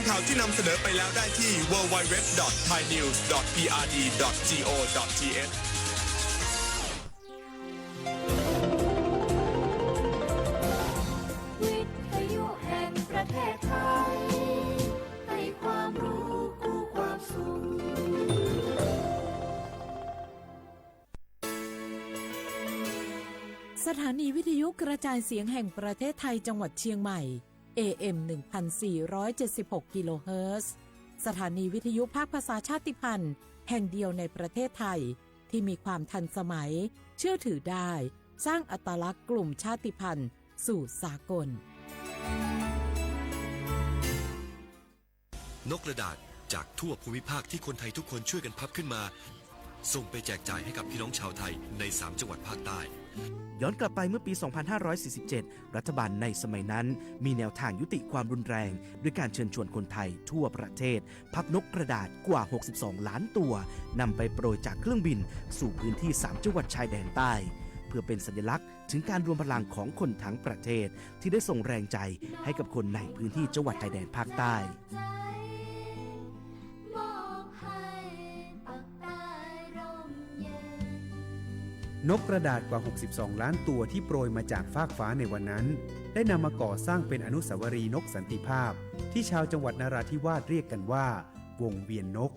ข่าวที่นำเสนอไปแล้วได้ที่ ดับเบิลยู ดับเบิลยู ดับเบิลยู ดอท ไทยนิวส์ ดอท พีอาร์ดี ดอท จี โอ ดอท ที เอช วิทยุแห่งประเทศไทย ให้ความรู้คู่ความสุข สถานีวิทยุกระจายเสียงแห่งประเทศไทยจังหวัดเชียงใหม่ เอ เอ็ม หนึ่งพันสี่ร้อยเจ็ดสิบหก กิโลเฮิรตซ์ สถานีวิทยุภาคภาษาชาติพันธุ์แห่งเดียวในประเทศไทย ที่มีความทันสมัย เชื่อถือได้ สร้างอัตลักษณ์กลุ่มชาติพันธุ์สู่สากล นกกระดาษจากทั่วภูมิภาคที่คนไทยทุกคนช่วยกันพับขึ้นมา ส่งไปแจกจ่ายให้กับพี่น้องชาวไทยในสามจังหวัดภาคใต้ ย้อนกลับไปเมื่อปี สองพันห้าร้อยสี่สิบเจ็ด รัฐบาลในสมัยนั้นมีแนวทางยุติความรุนแรง ด้วยการเชิญชวนคนไทยทั่วประเทศ พับนกกระดาษกว่า หกสิบสอง ล้านตัว นำไปโปรยจากเครื่องบินสู่พื้นที่สามจังหวัดชายแดนใต้ เพื่อเป็นสัญลักษณ์ถึงการรวมพลังของคนทั้งประเทศ ที่ได้ส่งแรงใจให้กับคนในพื้นที่จังหวัดชายแดนภาคใต้ นกกระดาษกว่า หกสิบสอง ล้านตัวที่โปรยมาจากฟากฟ้าในวันนั้น ได้นำมาก่อสร้างเป็นอนุสาวรีย์นกสันติภาพ ที่ชาวจังหวัดนราธิวาสเรียกกันว่า วงเวียนนก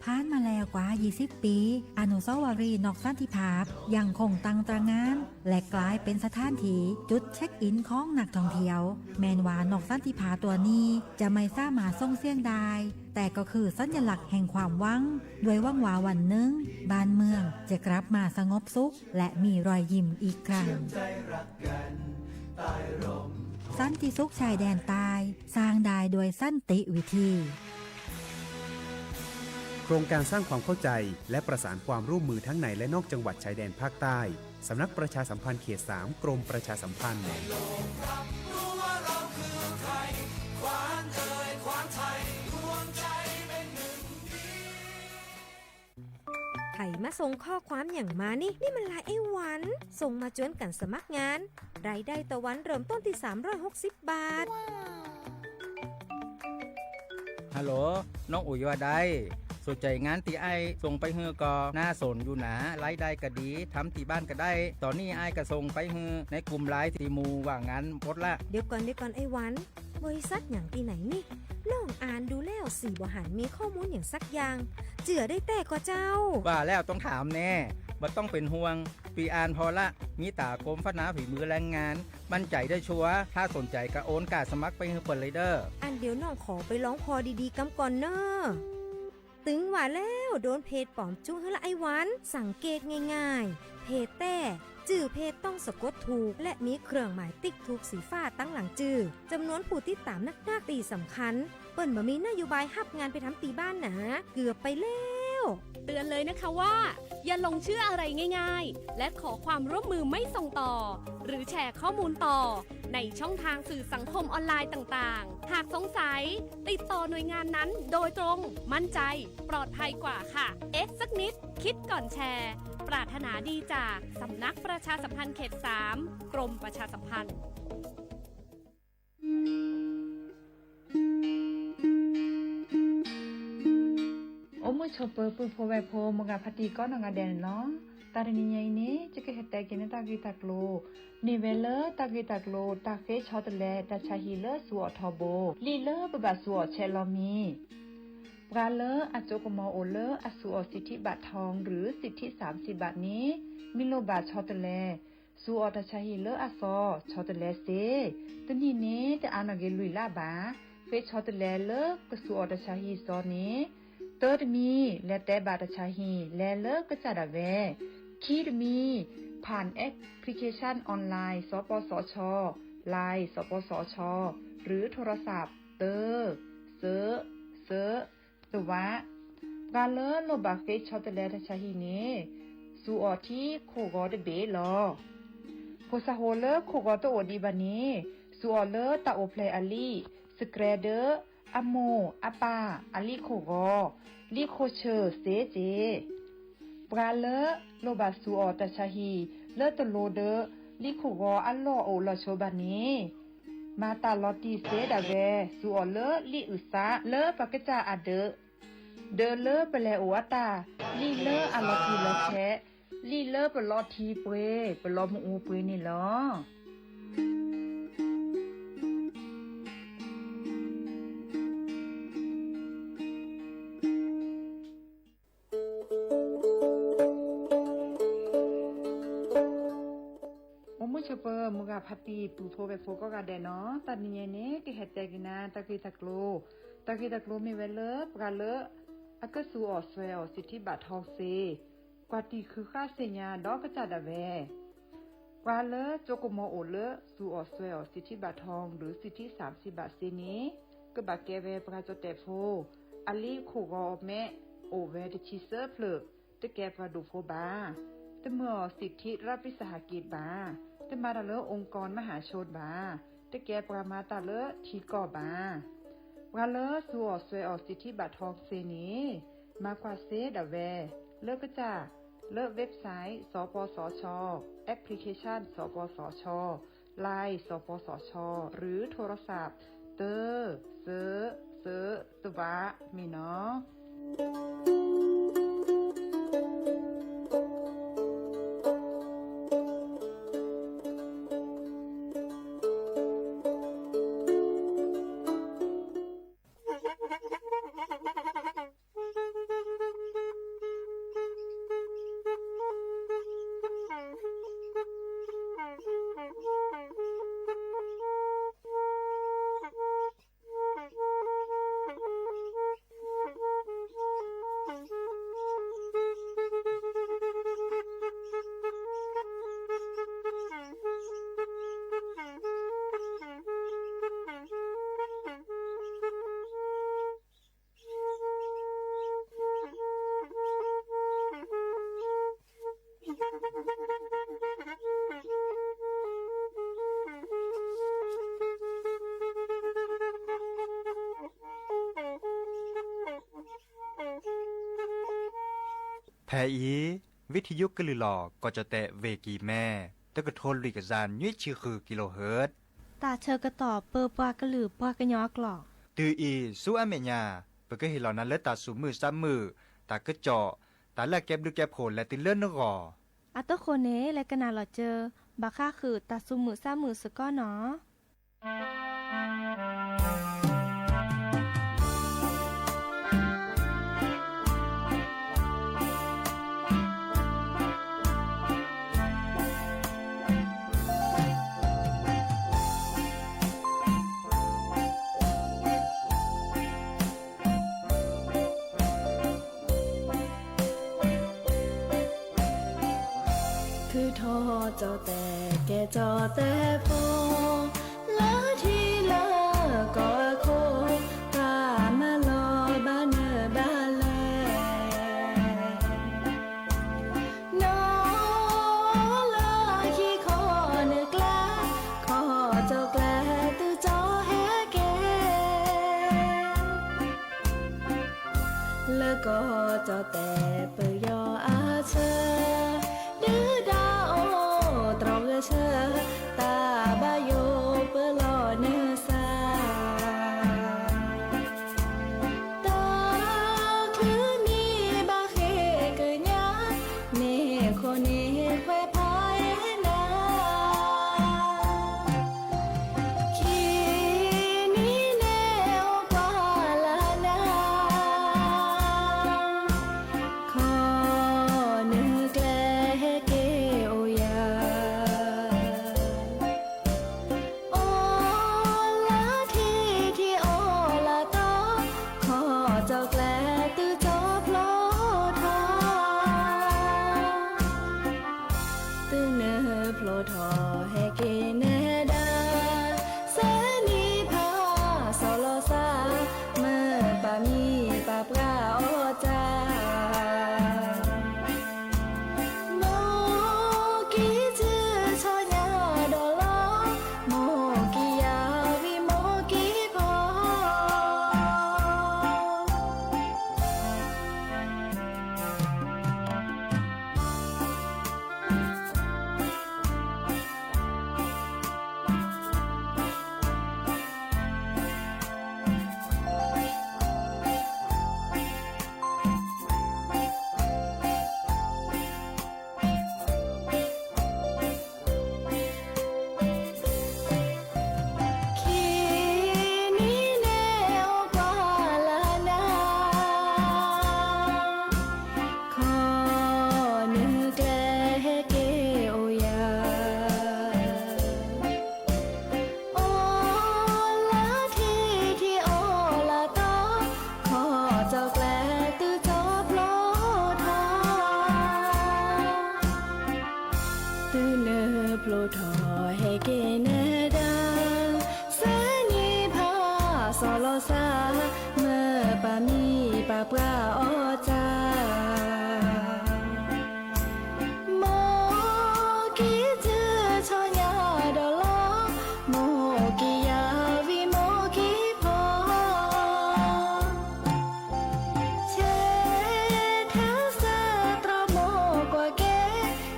ผ่านมาแล้วกว่า ยี่สิบ ปี อนุสาวรีย์นกสันติภาพยังคงตั้งตระหง่าน และกลายเป็นสถานที่จุดเช็คอินของนักท่องเที่ยว แม้นว่านกสันติภาพตัวนี้จะไม่สามารถส่งเสียงได้ แต่ก็คือสัญลักษณ์แห่งความหวัง ด้วยหวังว่าวันหนึ่งบ้านเมืองจะกลับมาสงบสุข และมีรอยยิ้มอีกครั้ง สันติสุขชายแดนใต้ สร้างได้ด้วยสันติวิธี โครงการสร้างความเข้าใจและประสานความร่วมมือทั้งในและนอกจังหวัดชายแดนภาคใต้ สำนักประชาสัมพันธ์เขต สาม กรมประชาสัมพันธ์ ใผมาส่งข้อความหยังมานี่ นี่มันไลน์ไอ้หวัน ส่งมาจวนกั๋นสมัครงาน รายได้ต่อวันเริ่มต้นที่สามร้อยหกสิบบาท ฮัลโหล น้องอุ๋ยว่าใด สนใจ๋งานตี้อ้ายส่งไปหื้อก่อ น่าสนอยู่หนา รายได้ก็ดี ทำตี้บ้านก็ได้ ต๋อนนี้อ้ายก็ส่งไปหื้อในกลุ่มไลน์ตี้หมู่ว่างงานหมดละ เดี๋ยวก่อน เดี๋ยวก่อนไอ้หวัน บริษัทหยังตี้ไหนนี่ น้องอ่านดูแล้วสี่บ่หันมีข้อมูลหยังสักอย่าง เจื้อได้แต๊ก่อเจ้า ว่าแล้วต้องถามแน่ บ่ต้องเป๋นห่วง ปี้อ่านผ่อละ มีต๋ากรมพัฒนาฝีมือแรงงาน มั่นใจ๋ได้ชัวร์ ถ้าสนใจ๋ก็โอนก้าสมัครไปหื้อเปิ้นเลยเด้อ อันเดี๋ยวน้องขอไปลองผ่อดีๆ กำก่อนเน่อ ตึงว่าแล้วโดนเพจป๋อมจุ๊หื้อละไอ้หวัน สังเกตง่ายๆ เพจแต๊ จื้อเพจต้องสะกดถูก และมีเครื่องหมายติ๊กถูกสีฟ้าตังหลังจื้อ จำนวนผู้ติดต๋ามนักๆ ตี้สำคัญ เปิ้นบ่มีนโยบายฮับงานไปทำตี้บ้านหนา เกือบไปแล้ว เตือนเลยนะคะว่า อย่าหลงเชื่ออะไรง่ายๆ และขอความร่วมมือไม่ส่งต่อ หรือแชร์ข้อมูลต่อ ในช่องทางสื่อสังคมออนไลน์ต่างๆ หากสงสัย ติดต่อหน่วยงานนั้นโดยตรง มั่นใจ ปลอดภัยกว่าค่ะ เอ๊ะสักนิด คิดก่อนแชร์ ปรารถนาดีจากสำนักประชาสัมพันธ์เขต สาม กรมประชาสัมพันธ์ အိၣ်မုာ်ဆိးပၢၤ ပုၢ်ဖိဝဲၢ်ဖိ မိၢ်ဂၤဖါတံၢ်ကိးနီၢ်ဂၤဒဲးန့ၣ်လီၤ. တၢ်တနံၤညါအံၤန့ၣ် ယကဟဲတဲက့ၤန့ၢ်တၢ်ဂ့ၢ်တၢ်ကျိၤ မ့ၢ်ဝဲလၢတၢ်ဂ့ၢ်တၢ်ကျိၤ တၢ်ဃ့ဆီတလဲတၢ်ဆါဟံၣ်လၢစူၤအီၣ်ထီဘိ လံာ်လၢပဘၣ်စူၤအီၣ်ဆဲးလီၤမံၤ ပှၤလၢအစိကမီၤအိၣ်လၢအစူၤအီၣ် สิทธิบัตรทอง หรือ สิทธิสามสิบบาท န့ၣ် မ့ၢ်လိၣ်ဘၣ်ဆီတလဲ စူၤအီၣ်တၢ်ဆါဟံၣ်လၢအစီ ဆီတလဲစ့ တနံၣ်န့ၣ် တအါနီၢ်က့ၤလွံၢ်လါဘၣ် ဃ့ဆီတလဲလၢကစူၤအီၣ်တၢ်ဆါဟံၣ်စီန့ၣ် တၢတမံၤ လဲၤတဲဘၣ်တၢ်ဆါဟံၣ် လဲၤလၢကစၢ်ဒၣ်ဝဲ ခံတမံၤ ผ่านแอปพลิเคชันออนไลน์ สปสช Line สปสช หรือโทรศัพท์ တၢ စၢ စၢ တဝး ပှၤလၢလိၣ်ဘၣ်ဃ့ဆီတလဲတၢ်ဆါဟံၣ်န့ၣ် စူၤအီၣ်ထံခိၣ်ဂီၤတဘ့ၣ်လီၤ. ဖိသၣ်ဟိလၢခိၣ်ဂီၤတအိၣ်ဒံးဘၣ်န့ၣ် စူၤအီၣ်လၢတၢ်အိၣ်ဖျဲၣ်အလံာ် စကြဲဒၢ အမိၢ်အပၢ်အလံာ်ခိၣ်ဂီၤ လံာ်ခိၣ်ဆၢၣ်စ့စ့ ပှၤလၢလိၣ်ဘၣ်စူၤအီၣ်တၢ်ဆါဟံၣ် လၢတလိၤဒီး လံာ်ခိၣ်ဂီၤအလီၢ်အိၣ်လီၤဆိဘၣ်န့ၣ် မၤတၢ်လီၤတံၢ်စ့ဒၣ်ဝဲ စူးအီၤလၢလံာ်အုၣ်သးလၢပကစၢ်အဒၢး, ဒၢးလၢပလဲၤအိၣ်အတၢ်, လံာ်လၢအလီၤတံၢ်လီၤဆဲး, လံာ်လၢပလီၤထံပှ့ၤ ပလီၤမုၢ်အူပှ့ၤန့ၣ်လီၤ. အိၣ်မုာ်ဆိးပၢၤ မုၢ်ဂၤဖါတံၢ်ပုၢ်ဖိဝဲၢ်ဖိကိးဂၤဒဲးနီၤ, တနံၤအံၤန့ၣ် ကဟဲတဲက့ၤနၤ တၢ်ဂ့ၢ်တၢ်ကျိၤ, တၢ်ဂ့ၢ်တၢ်ကျိၤမ့ၢ်ဝဲလၢ ပှၤလၢအကစူးအီၣ်စွဲအီၣ်စံးထံဘၣ်ထီစ့, ကွၢ်တံၢ်ဃုဃၣ်စ့ၣ်ညါဒီးကစၢ်ဒၣ်ဝဲ ပှၤလၢကၠိကမီၤအိၣ်လၢ စူးအီၣ်စွဲအီၣ်စံးထံဘၣ်ထီ ဒီးစံးထံစၣ်စံးဘၣ်စ့န့ၣ် ကဘၣ်ကဲဝဲပှၤကၠီၣ်တဲၣ်ဖိ, အလံာ်ခိၣ်ဂီၤမဲ အိၣ်ဝဲတဆံသၢဖျၢၣ်, တကဲပှၤဒိၣ်ဖိဘၣ်, တမၤအီၣ်စံးထံရးပံစဟးက့းဘၣ်, တမၤတၢ်လၢ องค์กรมหาชน ဘၣ်, တကဲပှၤမၤတၢ်လၢထံကီၢ်ဘၣ်. ပှၤလၢစူးအီၣ်စွဲအီၣ်စံးထံဘၣ်ထီစ့န့ၣ် မၤကွၢ်စ့ဒၣ်ဝဲ လၢကစၢ် လၢ website စပစချ, application စပစချ, Line စပစချ, ឬ โทรศัพท์ သၢ သၢ သၢ သၢ သၢမ့ၢ်နီၤ. ဖဲအံၤ ဝံထံယိကလုၢ်လီၤ ကီၢ်ကၠီၣ်တဲၣ် ဝ့ၢ်ကံၢ်မဲ, တကထိလွံၢ်ကယၤနွံဆံဃုကံလိဟၢၣ်, တၢ်ဆၢကတီၢ်ပၢပှၤကလုာ်ပှၤကညီအကျိာ်, တုၤအံၤဆူအမဲာ်ညါ ပကဟ့ၣ်လီၤနၤလၢတၢ်သူၣ်မုာ်သးမုာ်, တၢ်ကစီၣ်, တၢ်လၢအကဲဘျုးကဲဖှိၣ်လဲၤတုၤလၢနဂီၢ်. အတဃိန့ၣ် လဲၤကနၣ်လီၤစၢၤ ဘၣ်ဃးဃုာ်တၢ်သူၣ်မုာ်သးမုာ်စ့ၢ်ကီးနီၤ. ထုးထီၣ်ကၠီၣ်တဲၣ် ကဲကၠီၣ်တဲၣ်ဖိ, လၢထံလၢကီၢ်အခိၣ်, ပာ်မၤလီၤဘၣ်နၢၤဘၣ်လဲၣ်. နီၢ်လၢခံခီနၢၤကျါ, ခီကၠီၣ်ကျါသုကၠီဟဲက့ၤ လၢကီၢ်ကၠီၣ်တဲၣ်ပယီၤအဆၢ, ဒုၣ်ဒါအိၣ်တြီဂဲၤဆၢ, တၢ်ဘၣ်ယိၣ်ပၢလီၤနၢၤစၢ်, တချုးမံဘၣ်ဃ့ကညး, န့ၢ်ခိၣ်န့ၢ်ခွဲးဖးအ့ၣ်နၤ ခံနံၤန့ၣ်အိၣ်ကွၢ်လၢ်နၤ, ခီနၢၤကျါ စီၤလီၤစၢ် မၢပာ်မံပာ်ပှၢ်အီၤတၢ်, မိၢ်က့ၤဒုးထီၣ်ညါဒီးလီၤ, မိၢ်က့ၤယၤဝံၤမိၢ်က့ၤဖီ, ဆဲးထဲစၢၤသရၣ်မိၢ်ကွၢ်ကဲ,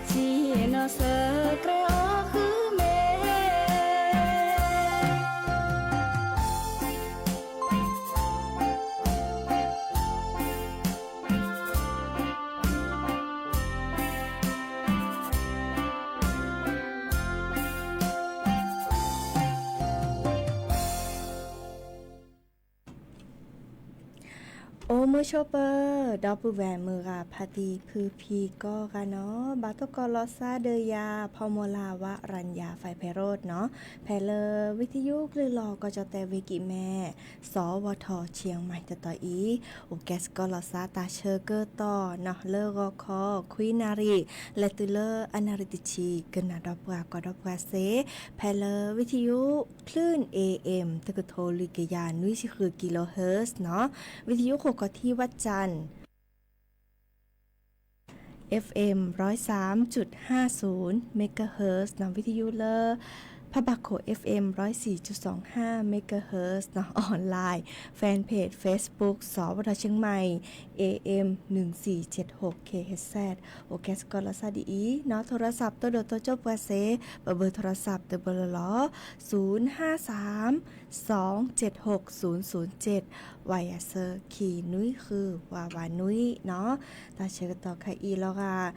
ဆံးနီၤစၢၤကြဲအီၤဃုမ့ၢ် အိၣ်မုာ်ဆိးပၢၤ ဒီပုၢ်ဝဲၢ်မုၢ်ဂၤဖါတံၢ်ဖုဖံကိးဂၤနီၤ, ဘၣ်သကိးလီၤစၢ်ဒီးယၤ ဖီမိၢ်လၢ်ဝါရၤညါ ဖဲဖဲရိၣ်နီၤ, ဖဲလၢ ဝံသယုကလုၢ်လီၤ ကီၢ်ကၠီၣ်တဲၣ်ဝ့ၢ်ကံၢ်မဲ စီၤဝီၤထီၣ် ဆံၣ်မၤတတီၤအံၤ, အိၣ်ကဲစ့ၢ်ကီးလီၤစၢ်တၢ်ဆၢကတီၢ်နီၤ လၢဂီၤခီ ခွံနၣ်ရံၣ် လဲၤတုၤလၢအနၣ်ရံၣ်တဆံ ကနၣ်ဒီးပှၤကွၢ်ဒီးပှၤစ့ၢ်, ဖဲလၢ ဝံသယု คลื่น เอเอ็ม တကထိလွံၢ်ကယၤနွံဆံဃု kilohertz နီၤ, ဝံသယုခိၣ်ကီၢ်ထံဝၣ်ကၠၣ် เอฟเอ็ม ร้อยสามจุดห้าศูนย์ megahertz နီၤ, ဝံသယုလၢ ဖးဘၣ်ခိၣ် เอฟเอ็ม ร้อยสี่จุดสองห้า megahertz နီၤ, online fanpage Facebook စီၤဝီၤထီၣ် เชียงใหม่ เอเอ็ม หนึ่งสี่เจ็ดหก เคเอชเซด အိၣ်ကဲစ့ၢ်ကီးလီၤစၢ်ဒ်အံၤနီၤ, โทรศัพท์ တိၢ်ဒိၣ်တိၢ်ကၠိပှၤစ့ၢ်, ပဘၢၣ် โทรศัพท์ တဘၢၣ်လၢ်လီၤ, ศูนย์ห้าสาม สองเจ็ดหกศูนย์ศูนย์เจ็ด ဝါယၤဆၢခံနွံဃု ဝါဝါနွံနီၤ, တၢ်ဆၢကတီၢ်ခဲအံၤလီၤဂာ်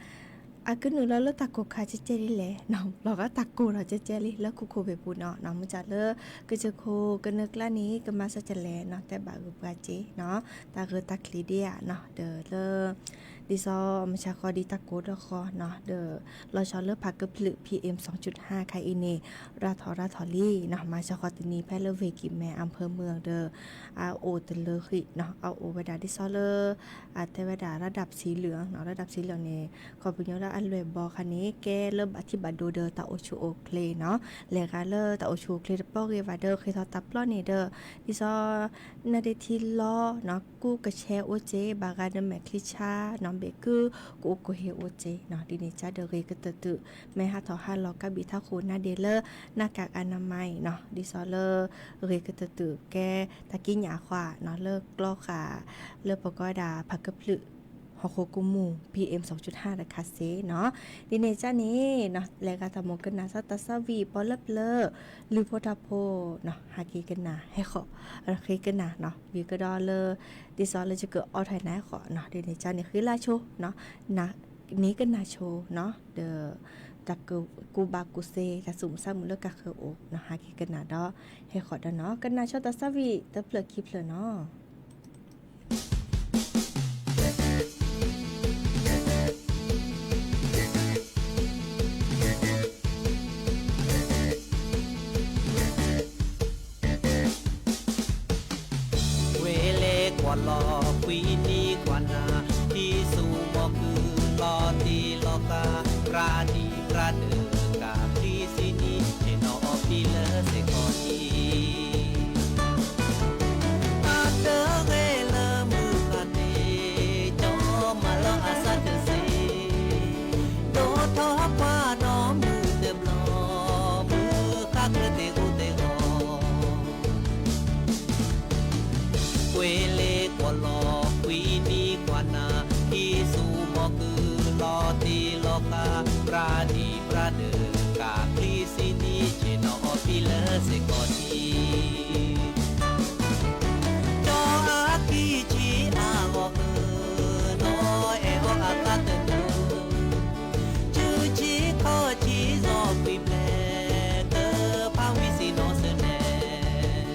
အကနုာ်လီၤလၢတၢ်ကိၢ်ခါကဲကဲလံလဲၣ်နီၤ, လီၤဂာ်တၢ်ကိၢ်ထီၣ်ကဲကဲလံ လၢခိခိၣ်ဘ့ၣ်ပူၤနီၤ, နီၤ မ့ၢ်ကၢ်လၢ ကစၢၢ်ခိၣ်ကနၢကျါန့ၣ် ကမၤစၢၤကလဲၣ်နီၤ, တဲဘၣ်ဂုၤပှၤစ့ၢ်နီၤ, တၢ်ဂ့ၢ်တၢ်ကျိၤဒ်အံၤနီၤ, ဒီးလၢ ဒ်သိးမုၢ်ဆါဃီဒ်တၢ်ကိၢ်ဒီးဃီနီၤ, ဒီးလီၤဆီလၢဖးကဖျုး พีเอ็มสองจุดห้า ခါအံၤန့ၣ် ရၤထီၣ်ရၤထီၣ်လံနီၤ, မုၢ်ဆါဃီတနံၤဖဲလၢဝ့ၢ်ကံၢ်မဲ อำเภอเมือง ဒီး အအိၣ်တလၢဃံနီၤ, အအိၣ်ဝဲဒၣ်ဒ်သိးလၢ အတဲဝဲဒၣ် ระดับสีเหลืองနီၤ, ระดับสีเหลืองန့ၣ် ခီပညီလၢအလွဲၢ်ဘီခါန့ၣ် ကဲလၢဘၣ်ထံဘၣ်ဒိဒီးတၢ်အိၣ်ဆူၣ်အိၣ်ချ့နီၤ, လဲၤဂၤလၢတၢ်အိၣ်ဆူၣ်အိၣ်ချ့တပီၢ်ဂ့ၤဘၣ်ဒီး ဃ့ထီၣ်တၢ်ပျီန့ၣ်ဒီး ဒ်သိး နါဒ့ထံလီၤနီၤ, ကူကဆဲအိၣ်စ့ၢ်, ဘၣ်ဂၤဒီးမဲာ်ချံဆါနီၤ, ဘ့ၣ်ကုၢ်ကအိၣ်ကဟ့ၣ်အိၣ်စ့ၢ်နီၤ, ဒ်န့ၣ်ကၢ်ဒီးဂ့ၤကတၢၢ်တုာ်, မ့ၢ်ဟးထီၣ်ဟးလီၤကဘံၣ်ထးခိၣ်နါဒ့လၢ หน้ากากอนามัยနီၤ, ဒ်သိးလၢ ဂ့ၤကတၢၢ်တုာ်ကဲတၢ်ကံးညာ်အဃိနီၤ, လၢကျီဃာ် လၢပကိးဝဲဒၣ်ဖးကဖျုး ဟီၣ်ခိၣ်ကမူၣ် พีเอ็มสองจุดห้า တခါစ့ၢ်နီၤ, ဒ်န့ၣ်ကၢ်န့ၣ်နီၤ, လဲၤဂၤတၢ်မိၢ်ကနၣ်စၢ်တၢ်သးဝံၣ် ပီလၢပျၢၤ လုၢ်ဖိထါဖိနီၤ, ဟးက့ၤကနၣ်ဟဲဃီၤ, ဃ့ကနၣ်နီၤ, ဝံၤကဒီးလၢ ဒ်သိးလၢယကအီထီၣ်နၤဟဲဃီၤနီၤ, ဒ်န့ၣ်ကၢ်န့ၣ် ဃ့လၢဆိနီၤ, န့ၢ်ကနၣ်ဆိနီၤ, ဒီး တၢ်ကူၣ်ဘၣ်ကူၣ်သ့ တၢ်သူၣ်မုာ်သးမုာ်လၢကးဃၢၤအိၣ်နီၤ, ဟးက့ၤကနၣ်ဒီး ဟဲဃီၤဒီးနီၤ, ကနၣ်ဆိတၢ်သးဝံၣ်တဖျၢၣ်ခံဖျၢၣ်နီၤ. ကွ့လ့ကွၢ်လီၤကွံနံၤကွၢ်နၤ, ဟံးဆူၣ်မီၤကုၢ်လီၤတံၢ်လီၤဃာ်, ပြးနံၤပြးဒၢး ကးချံစံနံၤ ဆ့ၣ်နီၤအီပံလၢစ့ၢ်ကီးနံၤ, အတဂ့ၤလၢမုၢ်ဃၢ်န့ၣ် ကၠီမၤလၢအစၢ်တစ့ၢ်, ဒိၣ်ထီၣ်ပှၢ်ဒီးမုၢ်တဘျီ, မုၢ်ဃၢ်ကျၢၢ်သ့ၣ်အိၣ်သ့ၣ်ဂီၤ ကွ့လ့ကွၢ်လီၤကွံနံၤကွၢ်နၤ, ဟံးဆူၣ်မီၤကုၢ်လီၤတံၢ်လီၤဃာ်, ပြးနံၤပြးဒၢး ကးချံစံနံၤ ဆ့ၣ်နီၤအီပံလၢစ့ၢ်ကီးနံၤ, ကၠီအခံဆံအါဂီၤဃၢၤ, နီၢ်အဲၣ်အီၤအသးတနၢၤ ဆူဆံခီၣ်ဆံစီၤကွံာ်ဘျဲၣ်, ကဖးဝံၤစံၣ်နီၤစၢၤနဲၣ်,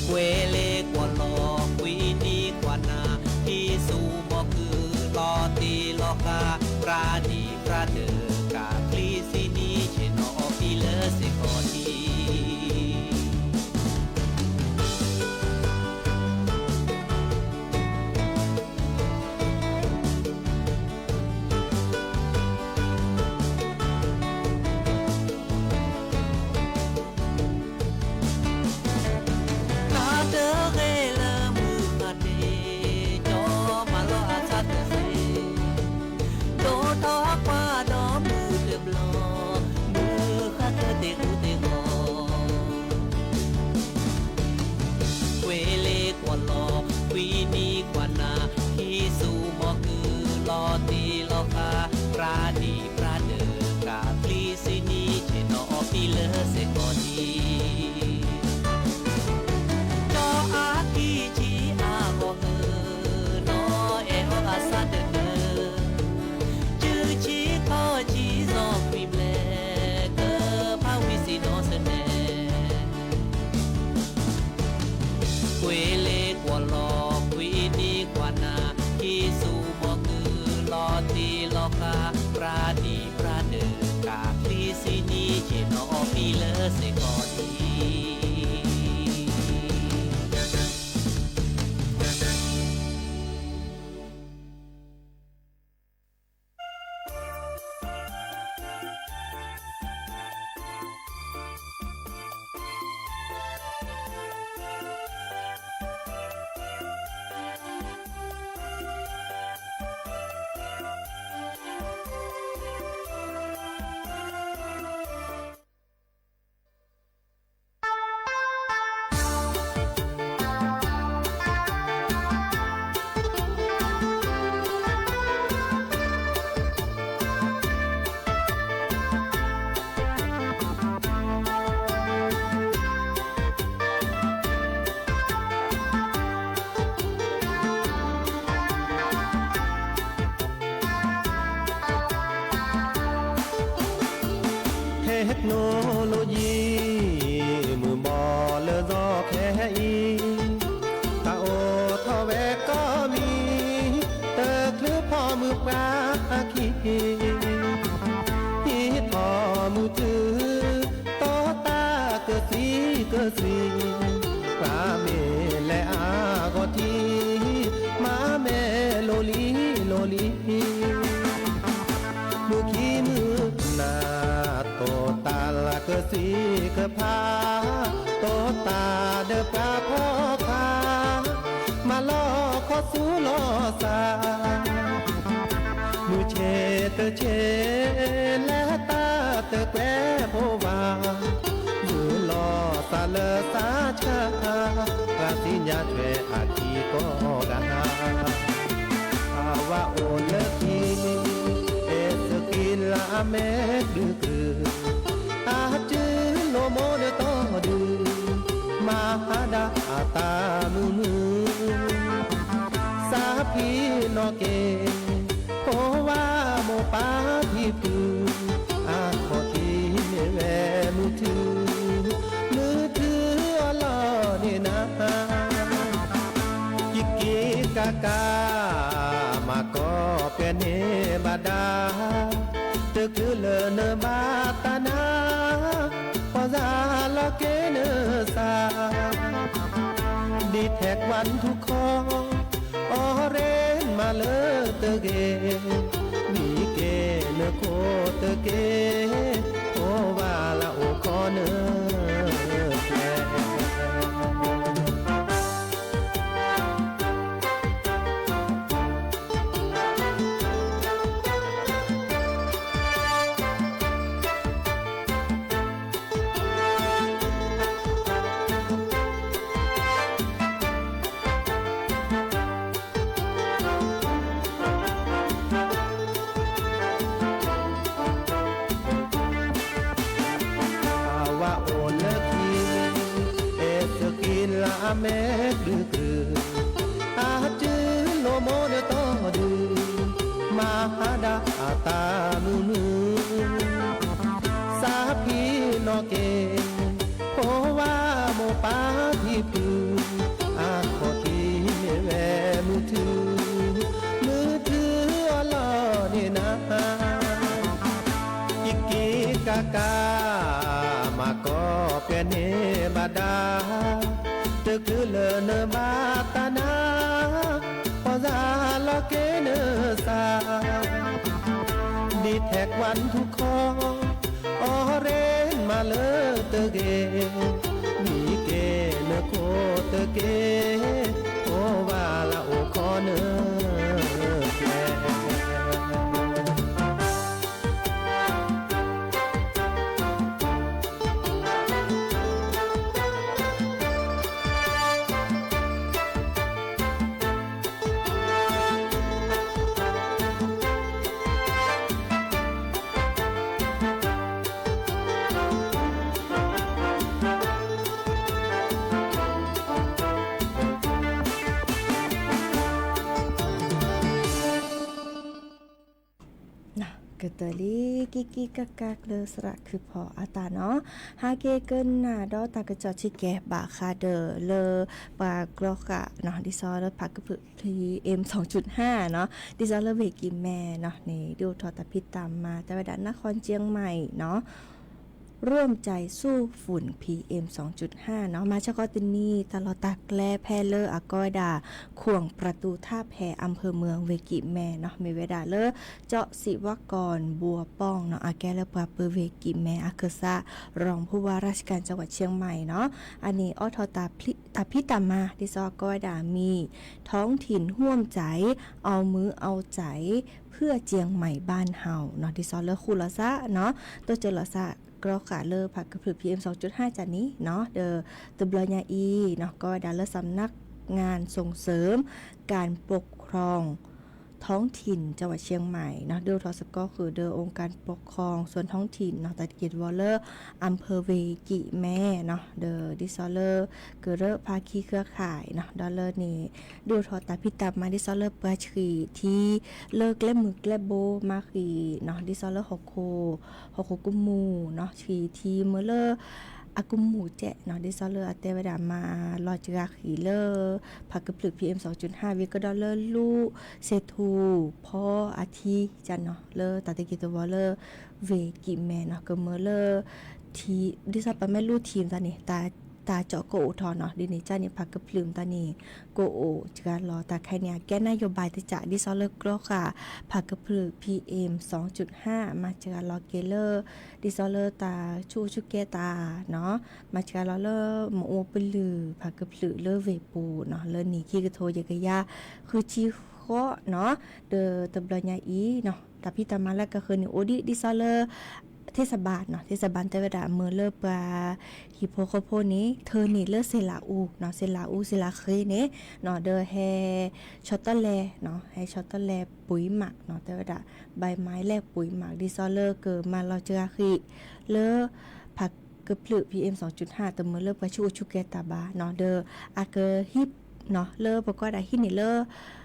ကွ့လ့ကွၢ်လီၤကွံနံၤကွၢ်နၤ, ဟံးဆူၣ်မီၤကုၢ်လီၤတံၢ်လီၤဃာ်, ပြးနံၤပြးဒၢး ကးချံစံနံၤ ဆ့ၣ်နီၤအီပံလၢစ့ၢ်ကီးနံၤ အံၤ, တၢ်အိၣ်ထီၣ်ဝဲကိးမံၤ, တချုးဖီမုၢ်ပှၢ်ခံ, ဟံးထီၣ်မုၢ်ထူ, တီတၢ်ကစံးကစံး, ပှၤမ့ၢ်လဲၤအါဂီၢ်ထံ, မၤမဲာ်လိၤလံလိၤလံ. မုၢ်ခံမုၢ်နၤ, တီတၢ်လၢကစံးကဖး, တီတၢ်ဒီးပှၤဖီခါ, မၤလီၤခီဆူလီၤစၢ်, မုၢ်ဆ့ၣ်တဆ့ၣ်, လဲၤတၢ်တကွဲးဖိဘၣ်, မုၢ်လီၤစၢ်လၢစၢ်ဆၢ, ပှၤသ့ၣ်ညါထွဲအခံကိးဂၤ အဝဲအိၣ်လၢခံ, အဲၣ်စက့လၢအမဲာ်ကဒုကဒု, အတုၤလိာ်မိၢ်ဒီးတီဒု, မၤဟါဒၣ်အတၢ်မုာ်မုာ်, စၢ်ဖံနီၣ်က့ၤ, ဖိဝါမိၢ်ပၢ်ဖံဖု, အခီၣ်ထံးမ့ၢ်ဝဲမုၢ်ထူ, မုၢ်ထူအလီၢ်န့ၣ်နၤ ကံကံကကး, မၤကီၢ်ပဲန့ၣ်ဘၣ်ဒါ, တချုးလၢနဘၣ်တၢ်နၤ, ပီၢ်စၢ်လီၤက့ၤနစၢ်, ဒ်ထဲးကွၢ်ထူခီ, အီရ့မၤလၢတဂ့ၤ, မံက့ၤနခိၣ်တက့ၢ်, အိၣ်ဘၣ်လၢအိၣ်ခီနၢ်ကျဲ အဝဲအိၣ်လၢခံ, အဲၣ်စက့လၢအမဲာ်ကဒုကဒု, အတုၤလိာ်မိၢ်ဒီးတီဒု, မၤဟါဒၣ်အတၢ်မုာ်မုာ်, စၢ်ဖံနီၣ်က့ၤ, ဖိဝါမိၢ်ပၢ်ဖံဖု, အခီၣ်ထံးမ့ၢ်ဝဲမုၢ်ထူ, မုၢ်ထူအလီၢ်န့ၣ်နၤ ကံကံကကး, မၤကီၢ်ပဲန့ၣ်ဘၣ်ဒါ, တချုးလၢနဘၣ်တၢ်နၤ, ပီၢ်စၢ်လီၤက့ၤနစၢ်, ဒ်ထဲးကွၢ်ထူခီ, အီရ့မၤလၢတဂ့ၤ, မံက့ၤနခိၣ်တက့ၢ်, အိၣ်ဘၣ်လၢအိၣ်ခီနၢ်ကျဲ ကတၢၢ်လံ ကံကံကကးကျၢၢ်သရၣ်ခုဖီအတၢ်နီၤ, ဟဲက့ၤကနၣ်ဒီးတၢ်ကစီၣ်ဆံးကဲၤဘၣ်ဃးဒီးလၢပှၤကြီဃာ်နီၤ ဒ်သိးလၢဖးကဖုၣ် PM စူၣ်ဟၢနီၤ ဒ်သိးလၢဝ့ၢ်ကံၢ်မဲနီၤန့ၣ် ဒုးအိၣ်ထီၣ်တၢ်ဖံးတၢ်မၤ တဲဝဲဒၣ် နၢ်ခီကၠ့ၣ်မၢၣ်နီၤ ร่วมใจสู้ฝุ่น PM စူၣ်ဟၢနီၤ မၤဆၢကတီၢ်တနံၤ တၢ်လီၢ်တၢ်ကျဲဖဲလၢအကိးဝဲဒၣ် ခွန်ประตูး ท่าแพ อำเภอเมือง ဝ့ၢ်ကံၢ်မဲနီၤ မ့ၢ်ဝဲဒၣ်လၢ เจ้าศิวกร บัวป้องနီၤ အကဲလၢပှၤပၢဝ့ၢ်ကံၢ်မဲအခၢၣ်စး รองผู้ว่าราชการจังหวัดเชียงใหม่နီၤ အန့ၣ်အိးထီၣ်တၢ်ဖံးတၢ်မၤ ဒ်သိးအကိးဝဲဒၣ်မံၤ ท้องถิ่นร่วมใจ เอามือเอาใจ เพื่อเชียงใหม่บ้านเฮาနီၤ ဒ်သိးလၢဃူလိာ်သးနီၤ တိစၢၤလိာ်သးကြီဃာ်လၢဖးကဖုၣ် PM စူၣ်ဟၢကၢ်န့ၣ်နီၤ ဒီးတဘျီညါအံၤနီၤ ကိးဝဲဒၣ်လၢ สำนักงานส่งเสริมการปกครองท้องถิ่นจังหวัดเชียงใหม่နီၤ ဒုးအိၣ်ထီၣ်စ့ၢ်ကီးဃုာ်ဒီး องค์การปกครองส่วนท้องถิ่นနီၤ တၢ်တက့ၢ်တဝီလၢ อำเภอ ဝ့ၢ်ကံၢ်မဲနီၤ ဒီးဒ်သိးလၢ ကရၢ ภาคีเครือข่ายနီၤ ဒီးလၢန့ၣ် ဒုးအိၣ်ထီၣ်တၢ်ဖံးတၢ်မၤ ဒ်သိးလၢပှၤဆှံထံ လၢကျဲမုၢ်ကျဲဘိမၤဃံၤနီၤ ဒ်သိးလၢဟီၣ်ခိၣ် ဟီၣ်ခိၣ်ကမူၣ်နီၤ ဆှံထံမ့ၢ်လၢ အကမူၣ်ကဲးနီၤ ဒ်သိးလၢအတဲဝဲဒၣ်မၤလီၤစှၤဃံးလၢ ဖးကဖျၢၣ် PM စူၣ်ဟၣ် ဝံၤကဒီးလၢလူ စ့ထူဖီအထံကနီၤ လၢတၢ်တက့ၢ်တဝီၤလၢ ဝ့ၢ်ကံးမဲနီၤ ကမၢလၢ ထံ ဒ်သိးပမ့ၢ်လူထံမတၤန့ၣ် တၢ်ကၠီၣ်ကအိၣ်ထီၣ်နီၤ ဒ်န့ၣ်ကန့ၣ် ဖးကဖျၢၣ်မတၤန့ၣ် ကအိၣ်စှၤလီၤ တၢ်ခဲအံၤန့ၣ် အကဲ นโยบาย တစဲး ဒ်သိးလၢကြီဃာ် ဖးကဖျၢၣ် PM စူၣ်ဟၣ် မၤစှၤလီၤက့ၤလၢ ဒ်သိးလၢတၢ်ဆူၣ်အိၣ်ဆူၣ်ကဲတၢ်နီၤ မၤစှၤလီၤလၢ မအူပလုၢ် ဖးကဖျၢၣ်လၢဝ့ၢ်ပူၤနီၤ လၢနံၣ်ခံကထိယဲၢ်ကယၤဃုဆံဃိးနီၤ ဒီးတဘျီညါအံၤနီၤ တၢ်ဖံးတၢ်မၤလၢကဃုန့ၣ် အိၣ်ဒံးဒ်သိးလၢ เทศบาลနီၤ เทศบาล တဲဝဲဒၣ်မၢလၢပှၤဟံၣ်ဖိဃီဖိန့ၣ် ထၢန့ၢ်လၢစ့လးအူနီၤ စ့လးအူ စ့လးဃ့န့ၣ်နီၤ ဒီးဟဲဆီတလဲနီၤ ဟဲဆီတလဲပှ့ၤမးနီၤ တဲဝဲဒၣ် ใบไม้แลก ပှ့ၤမး ဒ်သိးလၢကမၤလီၤစှၤဃံးလၢ ဖးကဖျၢၣ် PM စူၣ်ဟၣ် တမၢလၢပှၤဆူၣ်အိၣ်ဆူၣ်ကဲတၢ်ဘၣ်နီၤ ဒီးအကဟံးနီၤ လၢပကွၢ်ဒၣ်ဟံးန့ၢ်လၢ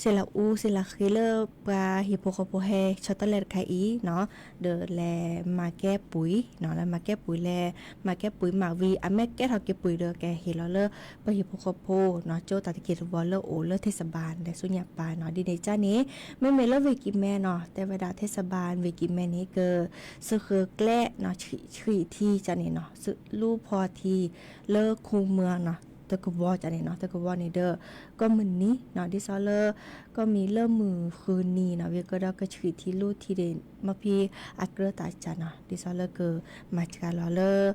စ့လးအူ စ့လးဃ့လၢ ပှၤဟံၣ်ဖိဃီဖိဟဲဆီတလဲတခါအံၤနီၤ ဒီးလဲၤမၤကဲပှ့ၤနီၤ လဲၤမၤကဲပှ့ၤလဲၤ မၤကဲပှ့ၤမးဝံၤ အမ့ၢ်ကဲထီၣ်က့ၤပှ့ၤဒီးကဟ့ၣ်လီၤလၢ ပှၤဟံၣ်ဖိဃီဖိနီၤ ကၠိတၢ်တက့ၢ်တဝီၤလၢအိၣ်လၢ เทศบาล လဲၤဆူညါပၢ်နီၤ ဒ်န့ၣ်ကန့ၣ် မ့မ့ၢ်လၢဝ့ၢ်ကံးမဲနီၤ တဲဝဲဒၣ် เทศบาล ဝ့ၢ်ကံးမဲန့ၣ် က စၢဃာ်ကျဲနီၤ ဆှံၣ်ထံကန့ၣ်နီၤ လူဖီထံ လၢခိမၢနီၤ တကဝီၤကန့ၣ်နီၤ တကဝီၤန့ၣ်ဒီး ကိးမုၢ်နံၤနီၤ ဒ်သိးလၢ ကိးမံၤလၢမုၢ်ဃုနံၤနီၤ ဝံၤကဒီးကဆှံၣ်ထံလူထံန့ၣ် မ့ၢ်ဖဲအကြၢးတၢ်ကနီၤ ဒ်သိးလၢကမၤစှၤလီၤလၢ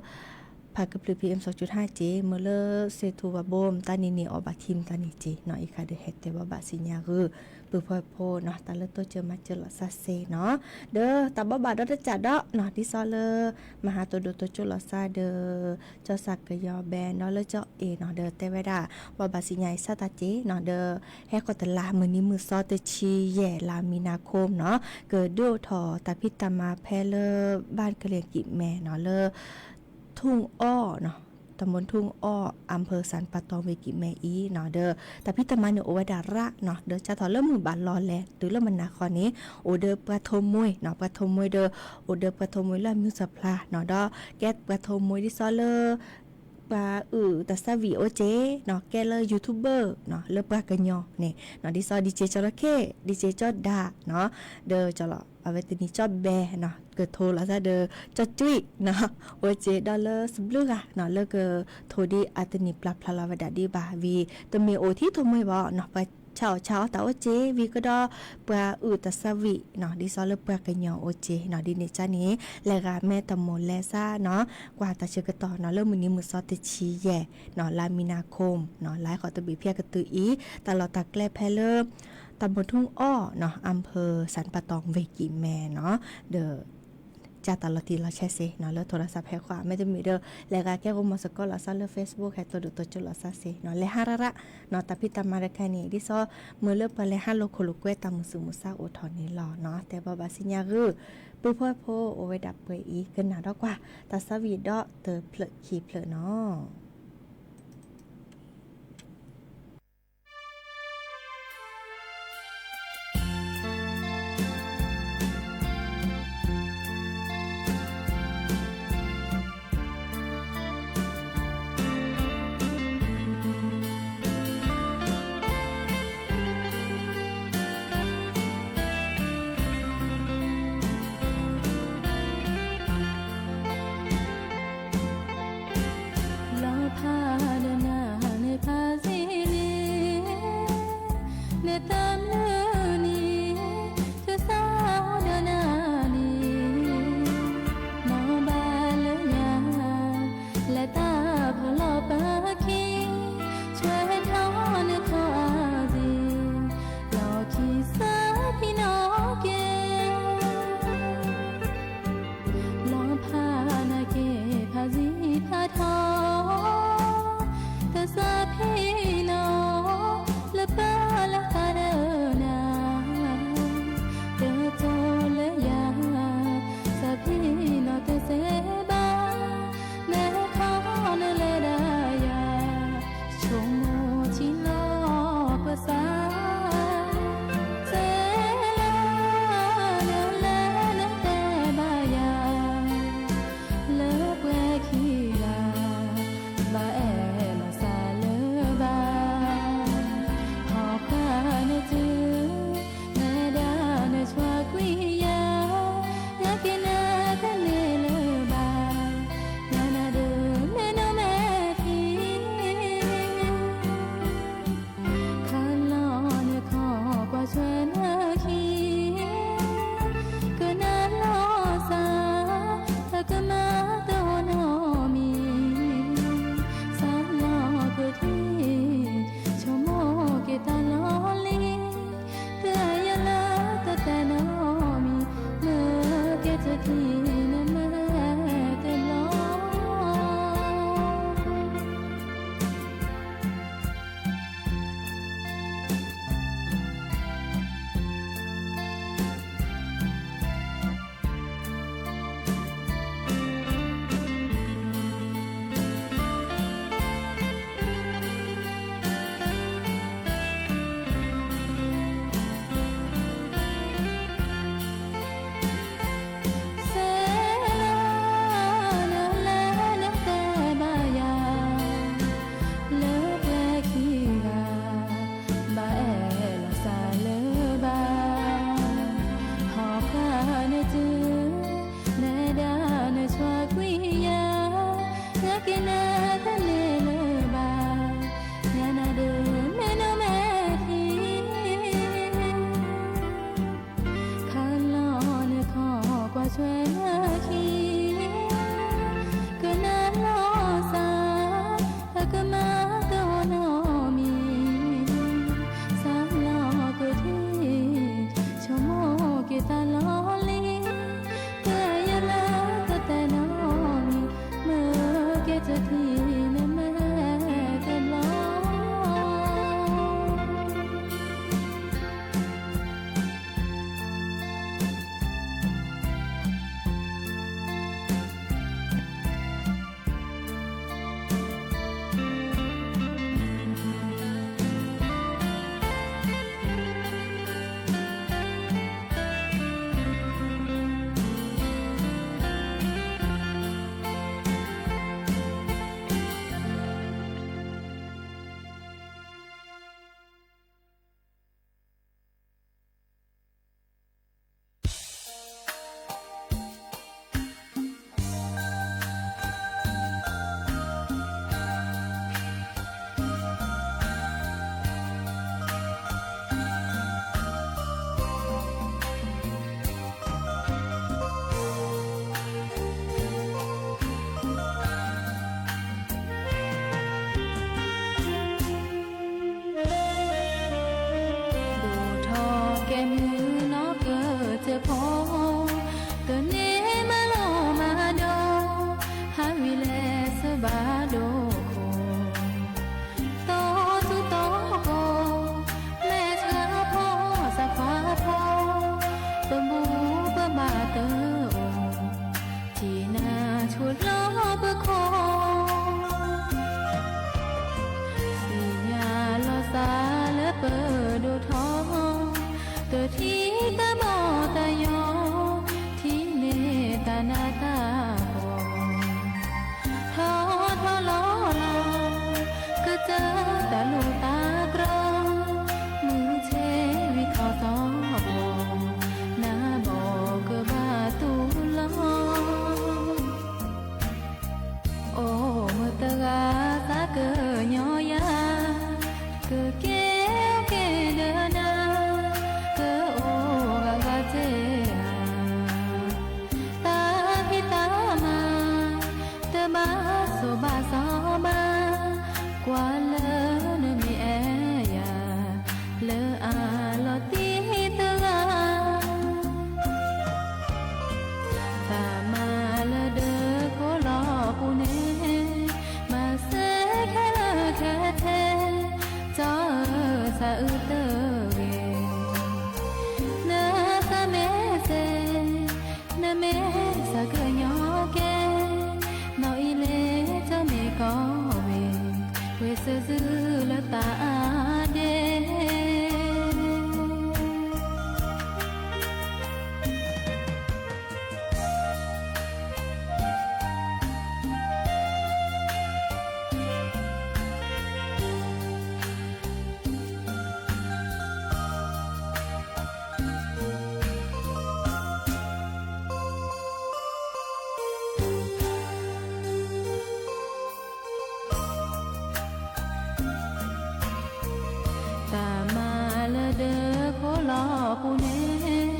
ဖးကဖျၢၣ် PM စူၣ်ဟၣ်က့ၤ မၢလၢစ့ထူဝၤဘိမတၤန့ၣ်န့ၣ် အီၣ်ဘၣ်ထံမတၤန့ၣ်က့ၤနီၤ အံၤခါဒီးဟဲတဲဘၣ်ဘၣ်စံးညါဂုာ် ပုၢ်ဖိဖိနီၤ တၢ်လၢတိစၢၤမၤစၢၤလီၤစၢ်စ့နီၤ ဒီးတၢ်ဘီဘၣ်ဒီးတစးဒီးနီၤ ဒ်သိးလၢ မဟါတဒိၣ်တိစၢၤလီၤစၢ်ဒီး ကၠီစၢ်ကယီဘဲနီၤ လၢကၠီအ့ၣ်နီၤ ဒီးတဲဝဲဒၣ် ဘီဘၣ်စံးညါအံၤစၢ်တၢ်က့ၤနီၤ ဒီး ဟဲဃီၤတလါ မုၢ်နံၤမုၢ်သီတဆံယဲၢ် လါမံၤနၤခိၣ်နီၤ ကဒုးအိၣ်ထီၣ်တၢ်ဖံးတၢ်မၤဖဲလၢ ဘၣ်ကလ့ၣ်ကံးမဲနီၤ လၢ ထူၣ်အီၣ်နီၤ တၢ်မူထူၣ်အီၣ် อำเภอสันป่าตอง ဝ့ၢ်ကံးမဲအံၤနီၤ ဒီးတၢ်ဖံးတၢ်မၤန့ၣ်အိၣ်ဝဲဒၣ်ရၣ်နီၤ ဒီးစးထီၣ်လၢမုၢ်ဘၣ်လီၤလဲၤတုၤလၢမုၢ်နၤဃီန့ၣ် အိၣ်ဒီးပှၤထိးမှဲနီၤ ပှၤထိးမှဲဒီး အိၣ်ဒီးပှၤထိးမှဲလၢအမံၤစၢဖျါနီၤ ဒီးကဲပှၤထိးမှဲဒ်သိးလၢ ပှၤအုၣ်တၢ်ဆါဝံၣ်အိၣ်က့ၤနီၤ ကဲလၢ YouTuber နီၤ လၢပှၤကညီန့ၣ်နီၤ ဒ်သိး DJ ကၠီလီၤခ့ DJ ကၠီဒါနီၤ ဒီးကၠီလီၤ အဝဲတနံၤကၠီဘဲနီၤ ကထိးလီၤသးဒီး ကၠီကွံနီၤ အိၣ်က့ၤဒီးလၢသဘျုးဂၤနီၤ လၢကထိးဒ်အတနံၤပျၢ်ဖျါလီၤဝဲဒၣ်ဒ်ဘၣ်ဝံၤ တမ့ၢ်အိၣ်ထံထိးမှဲဘၣ်နီၤ ပှၤဆါအီၣ်ဆါအီတၢ်အိၣ်က့ၤ ဝံၤကဒီး ပှၤအုၣ်တၢ်ဆါဝံၣ်နီၤ ဒ်သိးလၢပှၤကညီအိၣ်က့ၤနီၤ ဒ်န့ၣ်ကန့ၣ် လဲၤဂၤမဲတမိၢ်လဲၤဆါနီၤ ကွၢ်တၢ်ဆၢကတီၢ်နီၤ လၢမုၢ်နံၤမုၢ်သီတဆံယဲၢ်နီၤ လါမံၤနၤခိၣ်နီၤ လါဟဲဃီၤတဘ့ၣ်ဖဲအကတုၤအံၤ တၢ်လီၢ်တၢ်ကျဲဖဲလၢ တၢ်မူထူၣ်အီၣ်နီၤ อำเภอสันป่าตอง ဝ့ၢ်ကံးမဲနီၤ ဒီး ကၢ်တၢ်လီၤတံၢ်လီၤဆဲးစ့နီၤ လၢထိးရၣ်စးဖဲဃီ မ့တမ့ၢ်ဒီး လဲၤဂၤကဲဂိမီၤစ့ၢ်ကီးလီၤသးလၢ Facebook ဟဲတိၢ်ဒိၣ်တိစၢၤလီၤသးစ့နီၤ လဲၤဟါရၣ်ရၣ်နီၤ တၢ်ဖံးတၢ်မၤတခါန့ၣ် ဒ်သိး မ့ၢ်လၢပှၤလဲၤဟးလိာ်ခိၣ်လိာ်ကွဲတၢ်မုၢ်သူၣ်မုၢ်သးအိၣ်ထီၣ်န့ၣ်လီၤနီၤ တဲဘီဘၣ်စံးညါဂုာ် ပုၢ်ဖိဖိအိၣ်ဝဲဒၣ်ပှဲၤအံၤ ကနၣ်ဒီးကွၢ် တၢ်ဆါဝံၣ်ဒီးတဖျၢၣ်ခံဖျၢၣ်နီၤ လီၤဖးဒီးနၤန့ၣ်ဖးစ့န့ၣ် နတမုၢ်နံၤ တသးဒီးနၤန့ၣ် နီၢ်ဘၣ်လၢညါ လဲၤတၢ်ဖီၣ်လီၤပၢ်ခံ ဆှၢထီၣ်နထီၣ်အါစ့ၢ် လီၢ်ခံစၢ်ဖံနီၣ်က့ လီၤဖးနၤက့ၤဖးစံဖးထီၣ် ပှၤလၢနမ့ၢ်အဲၣ်ယၤ လၢအလီၤတံၢ်တဂၤ တၢ်မၤလၢဒၢးခိၣ်လီၤပူၤန့ၣ် မၤစၢၤခဲလၢာ်ခဲဆ့ ကၠီဧၢ သးအုးတဂ့ၤ. နသးမ့ၢ်စ့ၢ် နမ့ၢ်သးကညီၤကဲ နီၢ်အံၤလ့ၤတမ့ၢ်ကီဝ့ၤ ပှ့ၤစၢၤသုလၢသးအါဒ့ တၢ်မၤလၢဒၢးခိၣ်လီၤပူၤန့ၣ်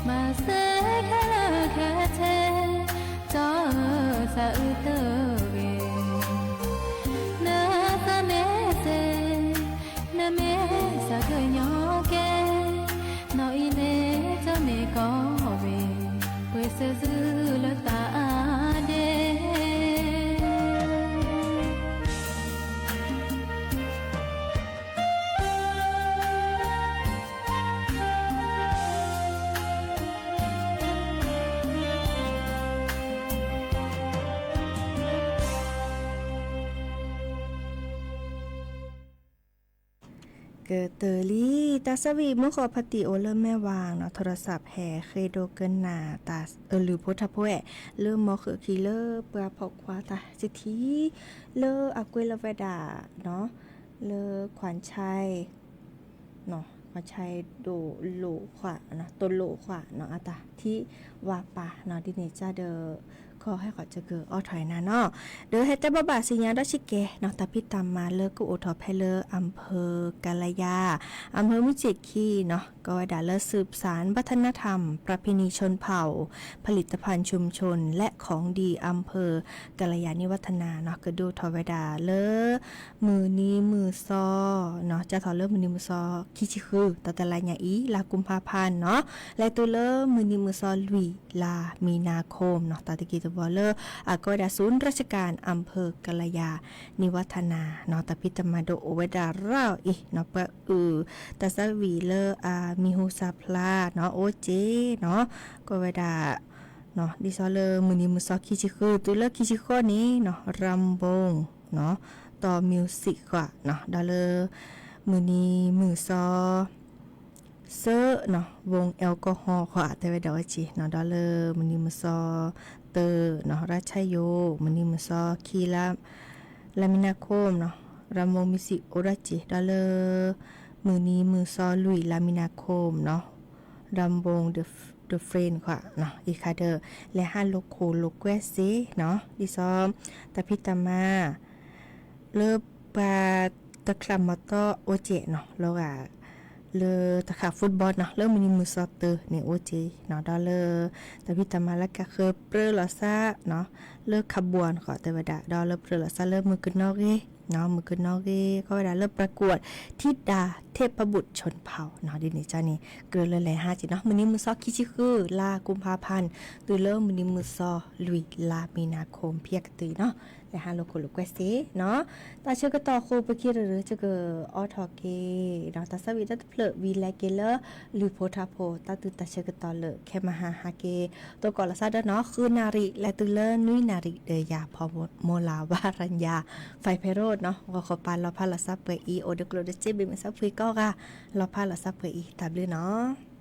မၤစၢၤခဲလၢာ်ခဲဆ့ ကၠီဧၢ သးအုးတဂ့ၤ. နသးမ့ၢ်စ့ၢ် နမ့ၢ်သးကညီၤကဲ နီၢ်အံၤလ့ၤတမ့ၢ်ကီဝ့ၤ ပှ့ၤစၢၤသုလၢသးအါဒ့ ကတၢၢ်လံ တၢ်သးဝံၣ် မုၢ်ဃီဖးတံၢ်အိၣ်လၢမဲၢ်ဝၤနီၤ ထိရသးဖဲဃ့ဒိကနၣ်တၢ်အလုၢ်ဖိထါဖိဝဲ လၢမီၤဃုာ်ခံလၢပှၤဖီၣ်ခွါတၢ်စထံ လၢအကွဲးလီၤဝဲဒၣ်နီၤ လၢခွၣ်ဆဲ ခွၣ်ဆဲဒိၣ်လိာ်ခွါ တိၢ်လိာ်ခွါနီၤ အတၢ်ထံၣ်ဝါပၢ်နီၤ ဒ်န့ၣ်ကဒီး ကဟဲဃီၤစကၢၤအိးထီၣ်အံၤနၤနီၤ ဒီးဟဲတဲဘၣ်ဘၣ်သ့ၣ်ညါဒီးဆံးကဲနီၤ တၢ်ဖံးတၢ်မၤလၢကအိၣ်ထီၣ်ဖဲလၢ อำเภอ กาลายา อำเภอ มุสิกขี နီၤ ကီးဝဲဒၣ်လၢ สืบสานวัฒนธรรม ประเพณีชนเผ่า ผลิตภัณฑ์ชุมชน และของดี อำเภอ กาลายา นิวัฒนา နီၤ ကဒိၣ်ထီၣ်ဝဲဒၣ်လၢ မုၢ်နံၤမုၢ်သီ နီၤ စးထီၣ်လၢမုၢ်နံၤမုၢ်သီ ခံဆံဃု တၢ်တလါညါအံၤ လါကူၤဖးဖါနီၤ လဲၤတုၤလၢမုၢ်နံၤမုၢ်သီလွံၢ် လါမံၤနၤခိၣ် နီၤ တၢ်တက့ၢ်တဘီလၢ အကီးဝဲဒၣ် ศูนย์ราชการอำเภอ กาลายา นิวัฒนา နီၤ တၢ်ဖံးတၢ်မၤဒိၣ်အိၣ်ဝဲဒၣ်ရၤအံၤနီၤ ပှၤအုၣ် တၢ်သးဝံၣ်လၢအမံၤဟူသၣ်ဖျါနီၤ အိၣ်က့နီၤ ကီးဝဲဒၣ် ဒ်သိးလၢမုၢ်နံၤမုၢ်သီခံဆံဃု တုၤလၢခံဆံဃိးန့ၣ်နီၤ ရမ်ဘိ နီၤ တီၢ် music ဃီနီၤ ဒီးလၢ မုၢ်နံၤမုၢ်သီ သၢနီၤ ဝိုင်း แอลกอฮอล์ ဃီ တဲဝဲဒၣ်အိၣ်က့နီၤ ဒီးလၢမုၢ်နံၤမုၢ်သီ တၢနီၤ ရၢၣ်ဆါယိၤ မုၢ်နံၤမုၢ်သီခံ လါမံၤနၤခိၣ်နီၤ ရမ်ဘိ music အိၣ်ဒီးက့ ဒီးလၢ မုၢ်နံၤမုၢ်သီလွံၢ် လါမံၤနၤခိၣ်နီၤ ရမ်ဘိ the friend ဃီနီၤ အံၤခါဒီး လဲၤဟးလိာ်ခိၣ်လိာ်ကွဲစ့နီၤ ဒ်သိး တၢ်ဖံးတၢ်မၤ လၢပှၤတချးမၤတီအိၣ်က့နီၤ လီၤဂာ် လၢတၢ်ဃၣ် football နီၤ လၢမုၢ်နံၤမုၢ်သီတၢန့ၣ်အိၣ်က့နီၤ ဒီးလၢ တၢ်ဖံးတၢ်မၤလၢကဃၢၤပြၢလီၤသးနီၤ လၢ ขบวน ဃီ တဲဝဲဒၣ် ဒီးလၢပြၢလီၤသးလၢမုၢ်ကနီၣ်ဂ့ၤနီၤ မုၢ်ကနီၣ်ဂ့ၤ ကီးဝဲဒၣ်လၢ ประกวด ธิดาเทพบุตรชนเผ่า နီၤ ဒ်န့ၣ်ကန့ၣ် ကြၢးလၢလဲၤဟးက့နီၤ မုၢ်နံၤမုၢ်သီခံဆံဃု လါကူၤဖးဖါ တုၤလၢမုၢ်နံၤမုၢ်သီလွံၢ် လါမံၤနၤခိၣ် ဖဲကတုၤနီၤ လဲၤဟးလိာ်ခိၣ်လိာ်ကွဲစ့နီၤ တၢ်ဆၢကတီၢ်ဃိ ပခံရၢၢ်ရၢ ကကအိးထီၣ်က့ၤဒီး တၢ်သးဝံၣ်တၢ်တဖျၢၣ်ဝံၤလဲၤက့ၤလၢ လုၢ်ဖိထါဖိ တၢ်တုၤတၢ်ဆၢကတီၢ်လၢ ခဲမဟါဟးက့ၤ သကိးလီၤသးဒီးနီၤ ဃုနၣ်ရံၣ် လဲၤတုၤလၢနွံနၣ်ရံၣ်ဒီးယၤ ဖီမိၢ်လၤဝါရညါ ဖဲဖဲရိၣ်နီၤ ဂီၤခီပၤ လီၤဖးလီၤသးပှဲၤအံၤ အိၣ်ဒီးကျိၣ်ဒီးစ့ ဘၣ်မုာ်သးဖှံကိးဂၤ လီၤဖးလီၤသးပှဲၤအံၤ တၢ်ဘျုးနီၤ.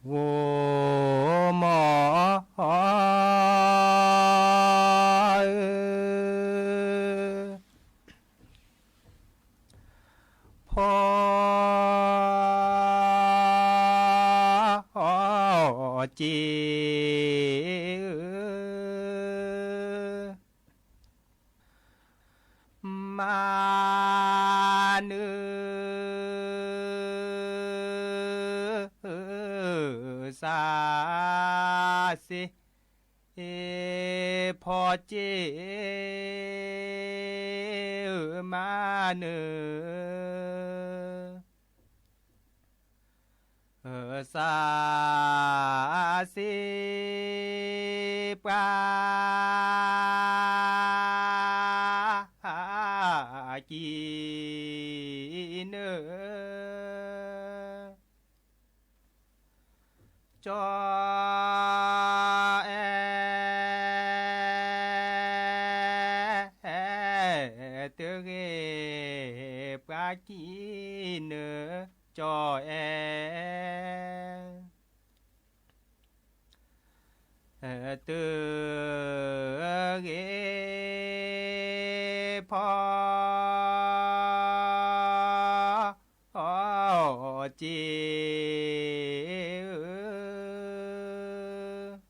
ဂိၤမီၤဧၢ, ဖီက့ဧၢ, မၤနၢၤ စးစ့ ဖီက့ဧၢ, မၤနၢၤ စးစ့ ပှၤကံနၢၤ ကၠီအဲၣ်, တဂ့ၤ ပှၤကံနၢၤ ကၠီအဲၣ်, တဂ့ၤ ဖီက့ဧၢ,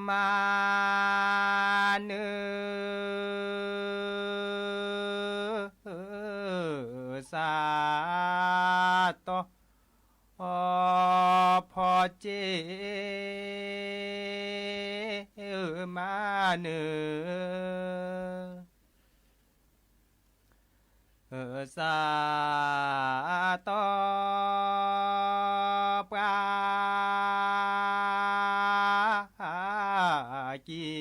မၤနၢၤ စးတီ ဖီက့ မၤနၢၤ စးတီ ပှၤကံ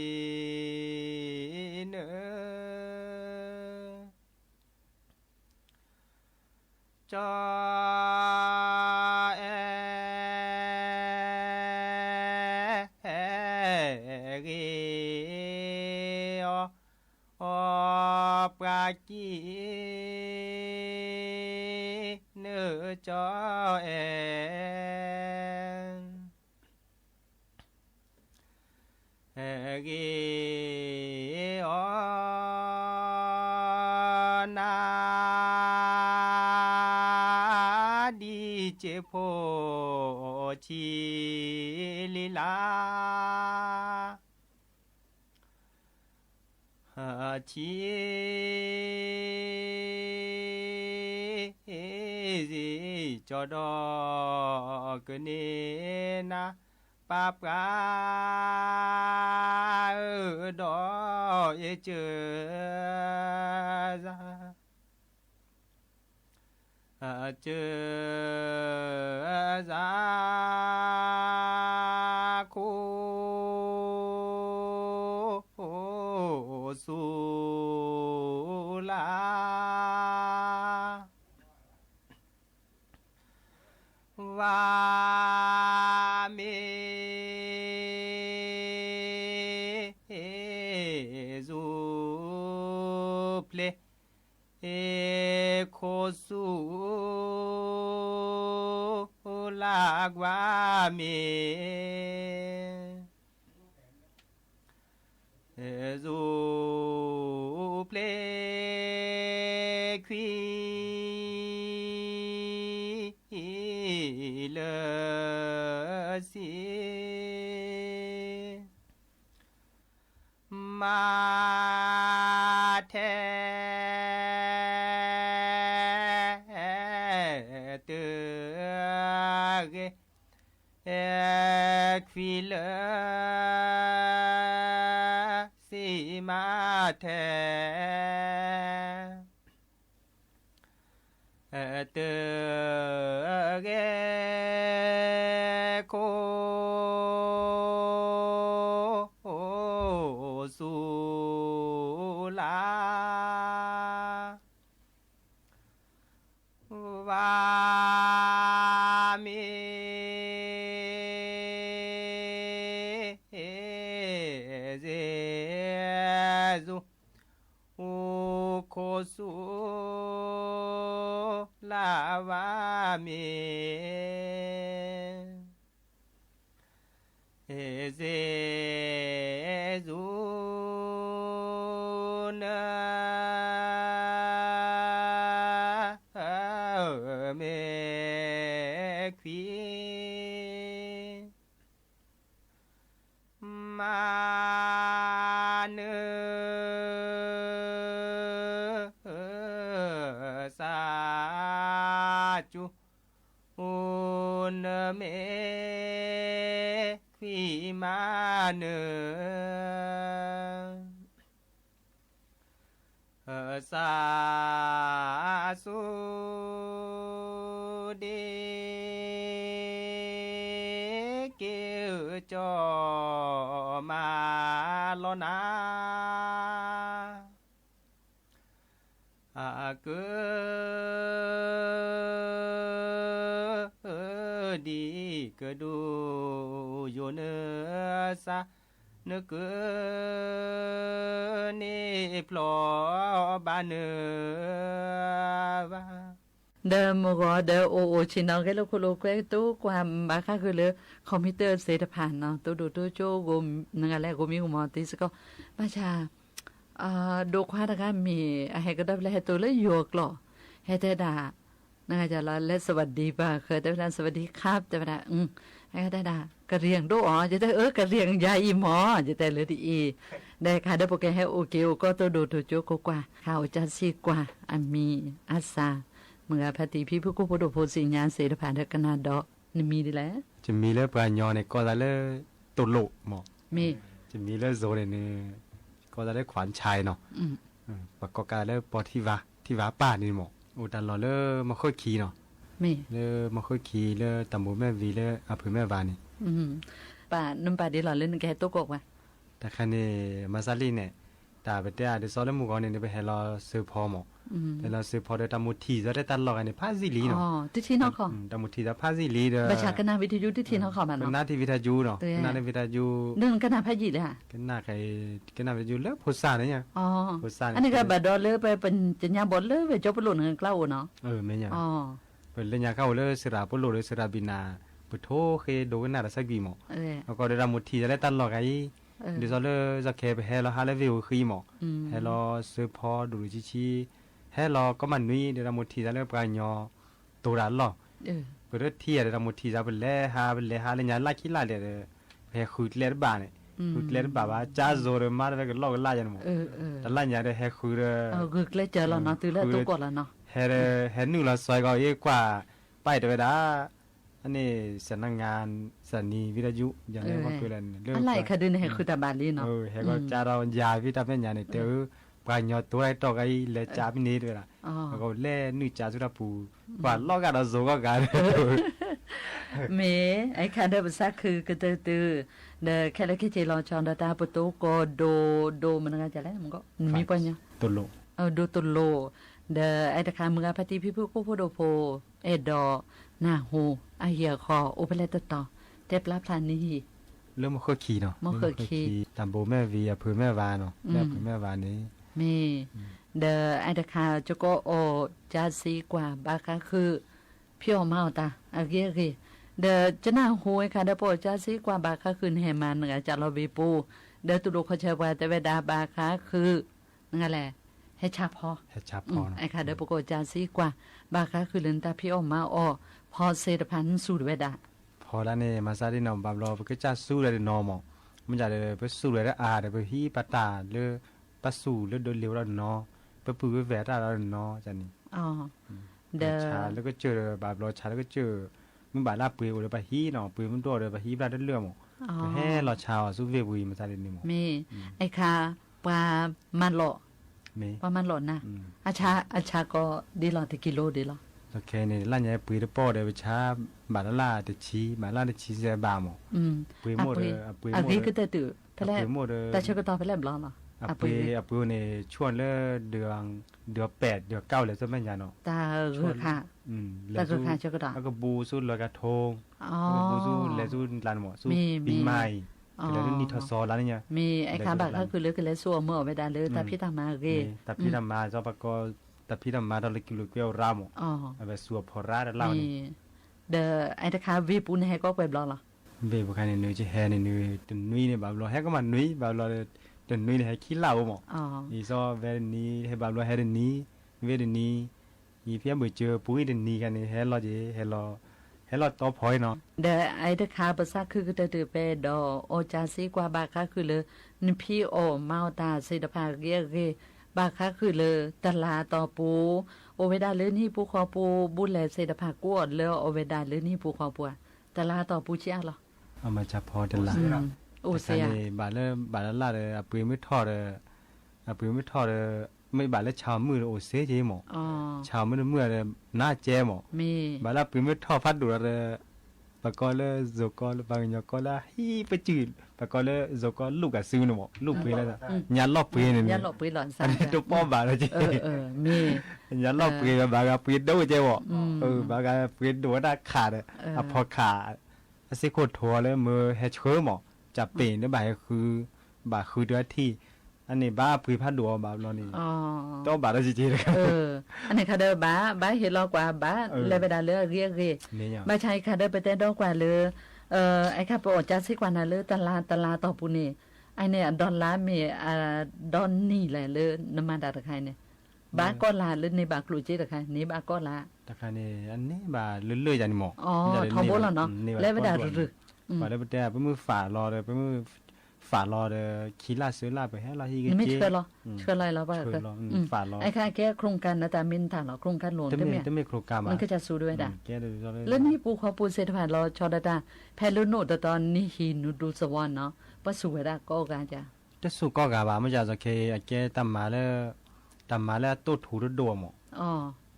နၢၤ ကၠီအဲၣ် ဂ့ၤအီၤ ပှၤကံနၢၤ ကၠီအဲၣ် ဂ့ၤအီၤ နၤဒ်စ့ဖိဆံးလံလၢ ဆံး ကၠီဒီးကန့ၢ်နၤ ပၢ်ပှၤဧၢ ဒီးအ့ၣ်စၢၤ စၢၤ ခိၣ်ဆူလၢ ဝၤမ့ၢ် စူၤဖျဲး ခိၣ်ဆူလၢကွၢ်မ့ၢ် စူၤဖျဲးခွံ လၢဆံ မၤထဲ တဂ့ၤ ခွံလၢ စံးမၤထဲ တဂ့ၤ ခိၣ်ဆူလၢ ဝၤမ့ၢ် စ့ စူၤ ခိၣ်ဆူ လၢ်ဝါမ့ၢ် စ့ၣ်စူ န မ့ၢ်ခွံ မၤနၢ စၢ် ကၠူ နမ့ၢ်ခွံမၤနၢ စၢ် စူ ဒ့ က့ၤ ကၠီ မၤလီၤနၤ အက ဒ်ကဒိၣ်ယိာ်နစၢ် နက န့ၣ်ဖျီဘၣ်နဘၣ် ဒီးမုၢ်ဂီၤဒီးအိၣ်အိၣ်ဆ့ၣ်နီၤဂဲၤလိာ်ခိၣ်လိာ်ကွဲတိကွၢ်ဘၣ်ဃးဃုာ်လၢ computer သ့ၣ်တဖၣ်နီၤ တိၢ်ဒိၣ်တိၢ်ကၠိ နဂၤလဲၣ် ဂိၤမံဂိၤမီၤသ့စ့ၢ်ကီး ဘၣ်ဆၣ် ဒိးခွါတဂၤမ့ၢ် အဟဲကဒီးဖဲလဲၣ် ဟဲတိၢ်လၢယိၤကျိာ် ဟဲတဲဒၣ် နဂၤကလီၤလၢ สวัสดี ပှၤဃၢၤ တဲဝဲဒၣ် สวัสดีครับ တဲဝဲဒၣ် ဟဲတဲဒၣ် ကရံၣ်ဒိၣ်အီၤ ယတဲအၢ ကရံၣ်ယၤအံၤမၢ် ယတဲလၢဒ်အံၤ ဒီးခါဒီးပကဟဲအိၣ်က့ၤအိၣ်ကီၢ်တိၢ်ဒိၣ်တိၢ်ကၠိကိးကွၢ် ခါအိၣ်ကၢ်စံကွၢ် အမံၤအသၣ် မုၢ်ဂၤဖါတံၢ်ဖံဖုကိၢ်ဖိဒိၣ်ဖိသ့ၣ်ညါသ့ၣ်တဖၣ်ဒီးကနၣ်ဒီး နမံၤဒ်လဲၣ် ယမံၤလၢပှၤကညီန့ၣ် ကိးသးလၢ တိၢ်လိၣ်မၢ် မ့ၢ် ယမံၤလၢယိၤန့ၣ်န့ၣ် ကိးသးလၢ ခွါချါ နီၤ ပှၤကိးကးလၢပီထံဝါ ထံဝါပၢ်န့ၣ်မၢ် အိၣ်တၢ်လီၢ်လၢမီၢ်ဃၢၢ်ခံနီၤ လၢမီၢ်ဃၢၢ်ခံလၢတၢ်ဘိးမဲၢ်ဝံၤလၢအဖုးမဲၢ်ဝါန့ၣ် ပာ်နပာ်ဒ်လီၤလၢနကဟဲတိၢ်ကိးပှၤ တၢ်ခါန့ၣ် မၤစၢ်လံန့ၣ် တၢ်ပတဲအဒ်သိးလၢမုၢ်ဂီၤန့ၣ် ပဟဲလီၤစၢဖီမၢ် ဟဲလီၤစၢဖီဒီးတၢ်မိၣ်ထံၣ်သီလၢတၢ်လီၢ်ဂၤန့ၣ် ဖးယံာ်လံနီၤ တၢ်မိၣ်ထံၣ်သီဖးယံာ်လံဒီး ဘၣ်ဆၣ်ကနၣ်ဝံထယုတထံၣ်နီၢ်ခီမးနီၤ ကနၣ်ထံၣ်ဝံထယုနီၤ ကနၣ်ထံၣ်ဝံထယု နကနၣ်ဖးယံာ်လဲၣ် ကနၣ်ဝံထယုလၢဖိစၢ်န့ၣ် ဖိစၢ်န့ၣ် အန့ၣ်ကဘၣ်ဒီးလၢပပညါဘီလၢဝဲကၠီပလိာ်န့ၣ်ကျါအိၣ်နီၤ မ့ၢ်ညါ ပလၢညါခါအိၣ်လၢစရၣ်ပလိာ်ဒီးစရၣ်ဘံၣ်နၤ ပထိဃ့ဒိကနၣ်တၢ်ဆၢကွံာ်မၢ် အဃိဒီးတၢ်မိၣ်ထံၣ်သီလၢတၢ်လီၢ်ဂၤအံၤ ဒ်သိးလၢ စီၤခဲပဟဲလီၤဟါလၢဝ့ၢ်ဧိၤဃံမၢ် ဟဲလီၤစၢဖီဒိၣ်ဒိၣ်ဆံးဆံး ဟဲလီၤကီမးနွံဒီးတၢ်မိၣ်ထံၣ်သီလၢပှၤကညီ တိၤတၢ်လီၢ် ပတထံၣ်ယၤဒီးတၢ်မိၣ်ထံၣ်သီ ပလဲၤဟး ပလဲၤဟးလၢညါလၢခံလၢ်လဲၣ်ဒီး ပဟဲဃုကျဲတဘၣ်န့ၣ် ဃုကျဲတဘၣ်ဘၣ် ကၠါစိၤဒီးမါတဝဲကလီၢ်ကလၢ်ယၤန့ၣ်မၢ် တလၢ်ညါဒီးဟဲဃုဒီး ဃုကျဲကၢလီၤနီၤ တုၤလၢတိၢ်ကိးလီၤနီၤ ဟဲ ဟဲနုာ်လီၤစီၤကီးအ့ၣ်ကွၢ် ပၢ်အံၤတဲဝဲဒၣ် အန့ၣ် စနငါ စနံၤ ဝံထယု ယၤန့ၣ် မ့ၢ်ကွဲးလၢန့ၣ် လၢ အလၢခါဒုန့ၣ်ဟဲဃုတၢ်ဘၣ်လံနီၤ ဟဲဂီၤကၠါဒီးယၤဝံတၢ်မဲာ်ညါန့ၣ် တဲအၢ ပှၤကညီတိၤတၢ်တီၢ်ဂၤအံၤ လဲၤကၠါဖဲန့ၣ်တဲဝဲဒၣ် အဃိလဲၤနုာ်ကၠါဆူတၢ်ပူၤ ပှၤလီၢ်ဂၤဒီးစိၤဂီၢ်ဂၤ မ့ၢ်အဲၣ်ခါဒီးပသးခုကတၢၢ်တုၤ ဒီးခဲလၢာ်ခဲဆ့လီၤဆီဒီးတၢ်ပတိၢ်ကိးဒိၣ်ဒိၣ်မနုၤဂၤလဲၣ် မ့ၢ်ကွၢ်ညီ တိၢ်လိာ် ဒိၣ်တိၢ်လိာ် ဒီးအဲၣ်တခါမုၢ်ဂၤဖါတံၢ်ဖံဖုကိၢ်ဖိဒိၣ်ဖိ အဲၣ်ဒိးနၢ်ဟူ အဟံၣ်အဃီ အိၣ်ဖဲလဲၣ်တတီၤ တဲပျၢ်ဖျါနဟံၣ် လၢမီၢ်ဃၢၢ်ခံနီၤ မီၢ်ဃၢၢ်ခံ တၢ်ဘိးမဲၢ်ဝံၤအဖုးမဲၢ်ဝါနီၤ လၢအဖုးမဲၢ်ဝါန့ၣ် မ့ၢ် ဒီးအဲၣ်တခါ ကကိးအီၣ်ကၠါစံကွၢ်ဘၣ်ဃးဃုာ် ဖံးအီၣ်မၤအီၣ်တၢ် အဂ့ၤအဂ့ၤ ဒီးကနၢ်ဟူဝဲခါဒီးပအီၣ်ကၠါစံကွၢ်ဘၣ်ဃးဃုာ်နဟဲမၤနဂၤကၢ်လီၤဘ့ၣ်ပူၤ ဒီးတူၢ်လိာ်ခီၣ်ဆၢပှၤတဲဝဲဒၣ်ဘၣ်ဃးဃုာ် နဂၤလဲၣ် ဟဲဆါဖီ ဟဲဆါဖီ အဲၣ်ခါဒီးပကအိၣ်ကၠါစံကွၢ် ဘၣ်ဃးဃုာ်လၢနတၢ်ဖံးအီၣ်မၤအီၣ် ဖီစ့တဖၣ်နစူၢ်တဝဲဒၣ် ဖီဒၣ်န့ၣ် မၤစၢ်ဒ်နီၤ ဘၣ်ဘျီပကစၢ်စူၢ်ဒီးတနီၤမး မ့ၢ်ဒ်ဒီး ပစူၢ်ဒီးတအါဒီး ပဟံးပတၢ်လၢ ပစူၢ်လၢဒိးလ့ၤဝဲဒီးတနီၤ ပပုၢ်ဝဲၢ်တၢ်ဒီးတနီၤန့ၣ် ဒီးဆါလၢကစၢၢ်ဒီး ဘၣ်ဘျီဆါလၢကစၢၢ် မ့ၢ်ဘၣ်လၢအပှ့ၤအိၣ်ဒီးပဟံးနီၤ ပှ့ၤမ့ၢ်ဒိၣ်ဒီးပဟံးပတၢ်တလၢာ်မး ပဟဲလီၤဆါအီၤဆူဝ့ၢ်ပူၤအံၤ မၤစၢ်ဒ်န့ၣ်မး မ့ၢ် အဲၣ်ခါ ပှၤမၤလီၢ် ပှၤမၤလီၢ်နၤ အဆါကီးဒ်လီၤ တကံလိဒ်လီၤ ခဲန့ၣ် လၢညါပှ့ၤတပီၢ်ဒီး ပဆါ ဘၣ်လၢ်လၢ်တဆံ ဘၣ်လၢ်တဆံစဲးဘၣ်မး ပှ့ၤမိၢ်ဒီး အပှ့ၤမိၢ်ဒီး အဂ့ၤကတၢၢ်တုၤ ဖဲလဲၣ် တၢ်ဆၢကတီၢ်ဖဲလဲၣ်ဘျီလီၤ အပှ့ၤန့ၣ် ဆူၣ်လၢ ဒုးပဲး ဒုးကၣ်အိၣ်လဲၤဆူမဲာ်ညါနီၤ တၢ်ဂုၤခး တၢ်ဂုၤခးဆၢကတီၢ် အကဘူးဆူလၢကထိ အကဘူးဆူလဲၤဆူ လၢမး ဆူ ပံမၤအံၤ ကလဲၤလၢနံၣ်ထီၣ်စီၤလါန့ၣ်ညါ မ့ၢ်အဲၣ်ခါဘၣ်ဃးဃုာ်လၢကလဲၤဆူအီၤမၢအီၤဝဲဒၣ်လၢတၢ်ဖံးတၢ်မၤအဂ့ၤ တၢ်ဖံးတၢ်မၤ စီၤပကီၢ် တၢ်ဖံးတၢ်မၤထီၣ်လၢကလုာ်ကွဲအိၣ်ရါမး, အဝဲစူၤအဖီရါတလါန့ၣ်, ဒီးအတခါဝ့ၢ်ပူၤန့ၣ်ဟဲကီၢ်ပှဲၤဘျီလီၤ. ဝ့ၢ်ပူၤခါန့ၣ် နုၤကဟဲန့ၣ် နုၤတနွံန့ၣ် ဘၣ်ဘျီ ဟဲကီၢ်မးနွံ ဘၣ်ဘျီ တနွံန့ၣ် ဟဲခံလါဧိၤမး, အံၤစီၤဝဲတနံၤ ဟဲဘၣ်ဘျီဟဲတနံၤ, ဝ့ၢ်တနံၤ, အံၤဖဲဘၣ်စၢၤပူၤအံၤတနံၤခါန့ၣ် ဟဲလီၤက့ၤ ဟဲလီၤ, ဟဲလီၤတီဖီအံၤနီၤ. ဒီးအတခါပစးခုကတၢၢ်တုၤဖဲဒီး အီၣ်ကၢစ့ကွၢ်ဘၣ်ဃးဃုာ်လၢ နဖံးအီၣ်မၤအီၣ်တၢ်သ့ၣ်တဖၣ်အဂ့ၤအဂ့ၤ, ဘၣ်ဃးဃုာ်လၢတလးတီၢ်ပူၤ, အိၣ်ဝဲဒၣ်လၢနဟံၣ်ပူၤဃီပူၤ ဘူးလဲၣ်သ့ၣ်တဖၣ် ကိးအီၤလၢအီၣ်ဝဲဒၣ်လၢနဟံၣ်ပူၤဃီပူၤဧါ, တလးတီၢ်ပူၤဆံးအါလီၤ. အမၤစၢၤဖီတလး, အိၣ်စ့ၢ်ဧါ, ဘၣ်လၢဘၣ်လၢ်လၢ်ဒီး အပှ့ၤမုၢ်ထီၣ်ဒီး, အပှ့ၤမုၢ်ထီၣ်ဒီး, မ့ၢ်ဘၣ်လၢဆၣ်မုၣ်ဒီးအိၣ်စ့ၢ်ကီးမး, ဆၣ်မုၣ်တမုၣ်ဒီး နးကဲမး, ဘၣ်လၢအပှ့ၤမုၢ်ထီၣ်ဖးဒိၣ်ဒီး ပကိးလၢ စိၤကီ ပှၤကညီကိးလၢဟံၣ်ပစုၣ်, ပကိးလၢ စိၤကီ လူ့ကၣ်စုန့ၣ်မး, လူ့ပှ့ၤလၢ, ညါလီၢ်ပှ့ၤန့ၣ်, တပိာ်ဘၣ်လီၤက့, ညါလီၢ်ပှ့ၤဘၣ်ဂၤပှ့ၤဒိၣ်ကဲမး, ဘၣ်ဂၤပှ့ၤဒိၣ်ဝဲဒၣ်ခးဒီး, အဖီခး, အစ့ခိၣ်ထိးလၢမ့ၢ်ဟဲဆှၢမး, ကပ့ၤလၢဘၣ်ဟဲဃု, ဘၣ်ဃုတၢ်ထံၣ်, အန့ၣ်ဘၣ်ပှ့ၤဖးဒိၣ်အီၤဘၣ်ဘျီန့ၣ်, တပိာ်ဘၣ်လီၤက့, အန့ၣ်ခါဒီးဘၣ်, ဘၣ်ဟ့ၣ်လီၤကွၢ်ဘၣ်, လဲၤဝဲဒၣ်လၢအဂ့ၤအဂ့ၤ, ဘၣ်ဆၣ်အံၤခါဒီးပတဲဒီကွၢ်လၢ, အခါပအီၣ်ကၢစ့ကွၢ်နၤလၢတလးတလးတီၢ်ပူၤန့ၣ်, အန့ၣ်အဒီလါမ့ၢ်, ဒီနံၣ်လဲၣ်လၢနမၤတၢ်တခါအံၤန့ၣ်, ဘၣ်ကီၢ်လၢ်လၢန့ၢ်ဘၣ်ကျိၣ်စ့တခါ, န့ၢ်ဘၣ်ကီၢ်လၢ်, တခါန့ၣ် အန့ၢ်ဘၣ်လၢလၢယၤန့ၣ်မး, ထီဘိလီၤနီၤ, လဲၤဝဲဒၣ်ရူၤ, ပှၤလၢပတဲ ပမုၢ်ဖးလီၤဒီး ပမုၢ်ဖးလီၤဒီး ခံလါသၢလါ ပဟဲလီၤဟံၣ်က့, နမ့ၢ်ဆှၢလီၤ, ဆှၢလီၤလီၤဘၣ်, အခါကဲ โครงการ နတၢ်မ့ၢ်နတၢ်လီၤ, โครงการ လိၤတမ့ၢ်, နကစၢ်စူးဒ်ဝဲဒၣ်, လၢနဟံၣ်ပူၤဃီပူၤသ့ၣ်တဖၣ်လီၤဆီဒၣ်တၢ်, ဖဲလၢနအိၣ်တတီၤ နဟံၣ်နူၤဒူသဝီနီၤ, ပှၤစူးဝဲဒၣ်ကိးဂၤဧါ, တစူးကိးဂၤဘၣ်, မ့ၢ်ကဲသိးခဲအံၤ အကဲတၢ်မၤလၢ, တၢ်မၤလၢအတိၢ်ထူတဒိၣ်မး,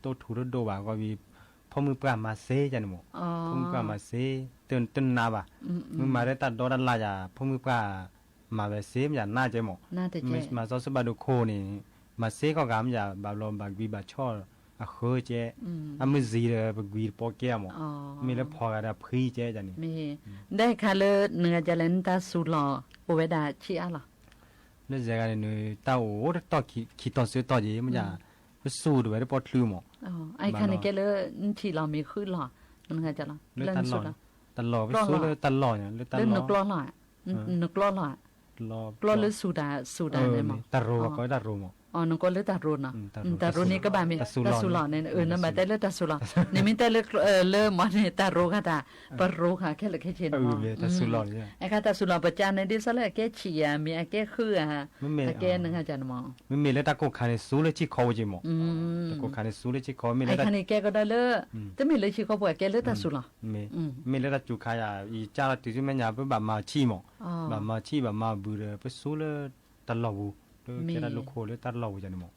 တိၢ်ထူတဒိၣ်ဘၣ် ဂီၢ်ဝံၤ, ဖိမုၣ်ပှၢ်မၤစ့ယၤန့ၣ်မး, ဖိမုၣ်ပှၢ်မၤစ့, တနးဘၣ်, မ့ၢ်မၤလၢတၢ်ဒီတၢ်လၢ်ယၤ ဖိမုၣ်ပှၢ်မၤဝဲစ့ မ့ၢ်ယၤနးကဲမး, မ့ၢ်မၤစီၤစုဘၣ်ဒိခိၣ်န့ၣ်, မၤစ့ကိးဂၤ မ့ၢ်ယၤဘၣ်ဘျီဘၣ်ကွံဘၣ်ဆီၣ်, အဃၢကဲ, အမုၢ်စံၤဒီးပကွံတပီကဲမး, မ့ၢ်လၢဖီဂၤဒီးဖှံကဲယၤန့ၣ်, ဒီးအခါလၢနဂၤကလဲၣ် နတၢ်စူးလီၤ, အိၣ်ဝဲဒၣ်ဆံးအါလီၤ လၢယဲဂၤန့ၣ် တၢ်အိၣ်တတီၢ်ခံတီၤသၢတီၤက့ၤ မ့ၢ်ယၤ, ပစူးဒ်ဝဲတပီချုးမး, အခါန့ၣ်ကဲလၢ နထံၣ်လီၤမ့ၢ်ဃုလီၤ, လၢတၢ်လီၢ်, ပစူးလၢတၢ်လီၢ်, လၢနကျီလီၤ, နကျီလီၤ, ကျီလၢစူးတၢ်, စူးတၢ်န့ၣ်မး, တၢ်ရိၤ ပကိးတၢ်ရိၤမး, နကိးလၢတၢ်ရိၤနီၤ, တၢ်ရိၤန့ၣ်ကဘၣ်မ့ၢ်, တၢ်စူးလီၤန့ၣ် နမ့ၢ်တဲလၢတၢ်စူးလီၤ, နမ့ၢ်တဲလၢ, လၢမ့ၢ်န့ၣ် တၢ်ရိၤဂၤတၢ်, ပရိၤဃာ်ခဲလၢာ်ခဲဆ့န့ၣ်မး, အခါတၢ်စူးလီၤန့ၣ် အခါတၢ်စူးလီၤ ပကန့ၣ်ဒ်သိးလၢအကဲဆံးဧါ မ့ၢ်အကဲဃုဧါ, အကဲနဂၤကန့ၣ်မး, မ့မ့ၢ်လၢတၢ်ကိၢ်ခါန့ၣ် စူးလၢဆံၣ်ခီအိၣ်က့ၤမး, တၢ်ကိၢ်ခါန့ၣ် စူးလၢဆံၣ်ခီ မ့ၢ်လၢတၢ်, အခါန့ၣ်ကဲကဒီးလၢ, တမ့ၢ်လၢဆံၣ်ခီပှၤကဲလၢတၢ်စူးလီၤ, မ့မ့ၢ်လၢတၢ်စူးခါယၤ ယကၢ်လီၤတုၤဆူမဲာ်ညါ ပဘၣ်မၤဆံၣ်မး, ဘၣ်မၤဆံၣ် ဘၣ်မၤဘုးဒီး ပစူးလၢတၢ်လီၢ်ပူၤ, လၢကဲတၢ်လိာ်ခိၣ်လၢတၢ်လီၢ်ပူၤန့ၣ်မး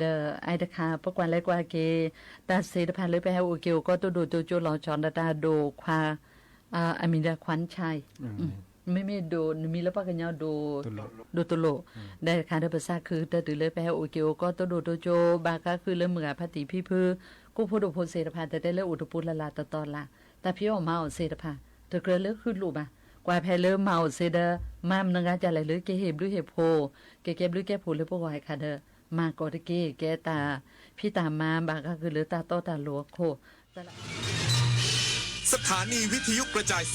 ဒီးအတခါ ပကွၢ်လဲၤကွၢ်က့ၤ တၢ်သ့ၣ်တဖၣ်လၢပဟဲအိၣ်က့ၤအိၣ်ကီးတိၢ်ဒိၣ်တိၢ်ကၠိလီၤဆီဒၣ်တၢ်ဒိၣ်ခွါ, အမံၤဒီးခွါဆါအံၤ, မ့မ့ၢ်ဒိၣ် နမံၤလၢပှၤကညီဒိၣ်, ဒိၣ်တလိၣ်, ဒီးတခါဒီးပသးခုကတၢၢ်တုၤလၢ ပဟဲအိၣ်က့ၤအိၣ်ကီးတိၢ်ဒိၣ်တိၢ်ကၠိ ဘၣ်ဃးဃုာ်လၢမုၢ်ဂၤဖါတံၢ်ဖံဖု, ကိးဖိဒိၣ်ဖိသ့ၣ်တဖၣ် တဲတဲလၢအိၣ်တပူၤလၢ်လၢ်တီတီလၢ်, တၢ်ဖံးအီၣ်မၤအီၣ်သ့ၣ်တဖၣ်, တကြၢးလၢဃုလိၣ်ဘၣ်, ကွၢ်ဖဲလၢမၤအီၣ်သ့ဒီး မၤမနုၤဂၤဒ်လဲၣ်လၢကဟ့ၣ်ဘျုးဟ့ၣ်ဖှိၣ်, ကကဲဘျုးကဲဖှိၣ်လၢပဂီၢ်အခါဒီး မၤကိးတက့ၢ် ကဲတၢ်ဖံးတၢ်မၤဘၣ်ဃးဃုာ်လၢတၢ်တီတၢ်လိၤအခိၣ်, สถานีวิทยุกระจายเสียง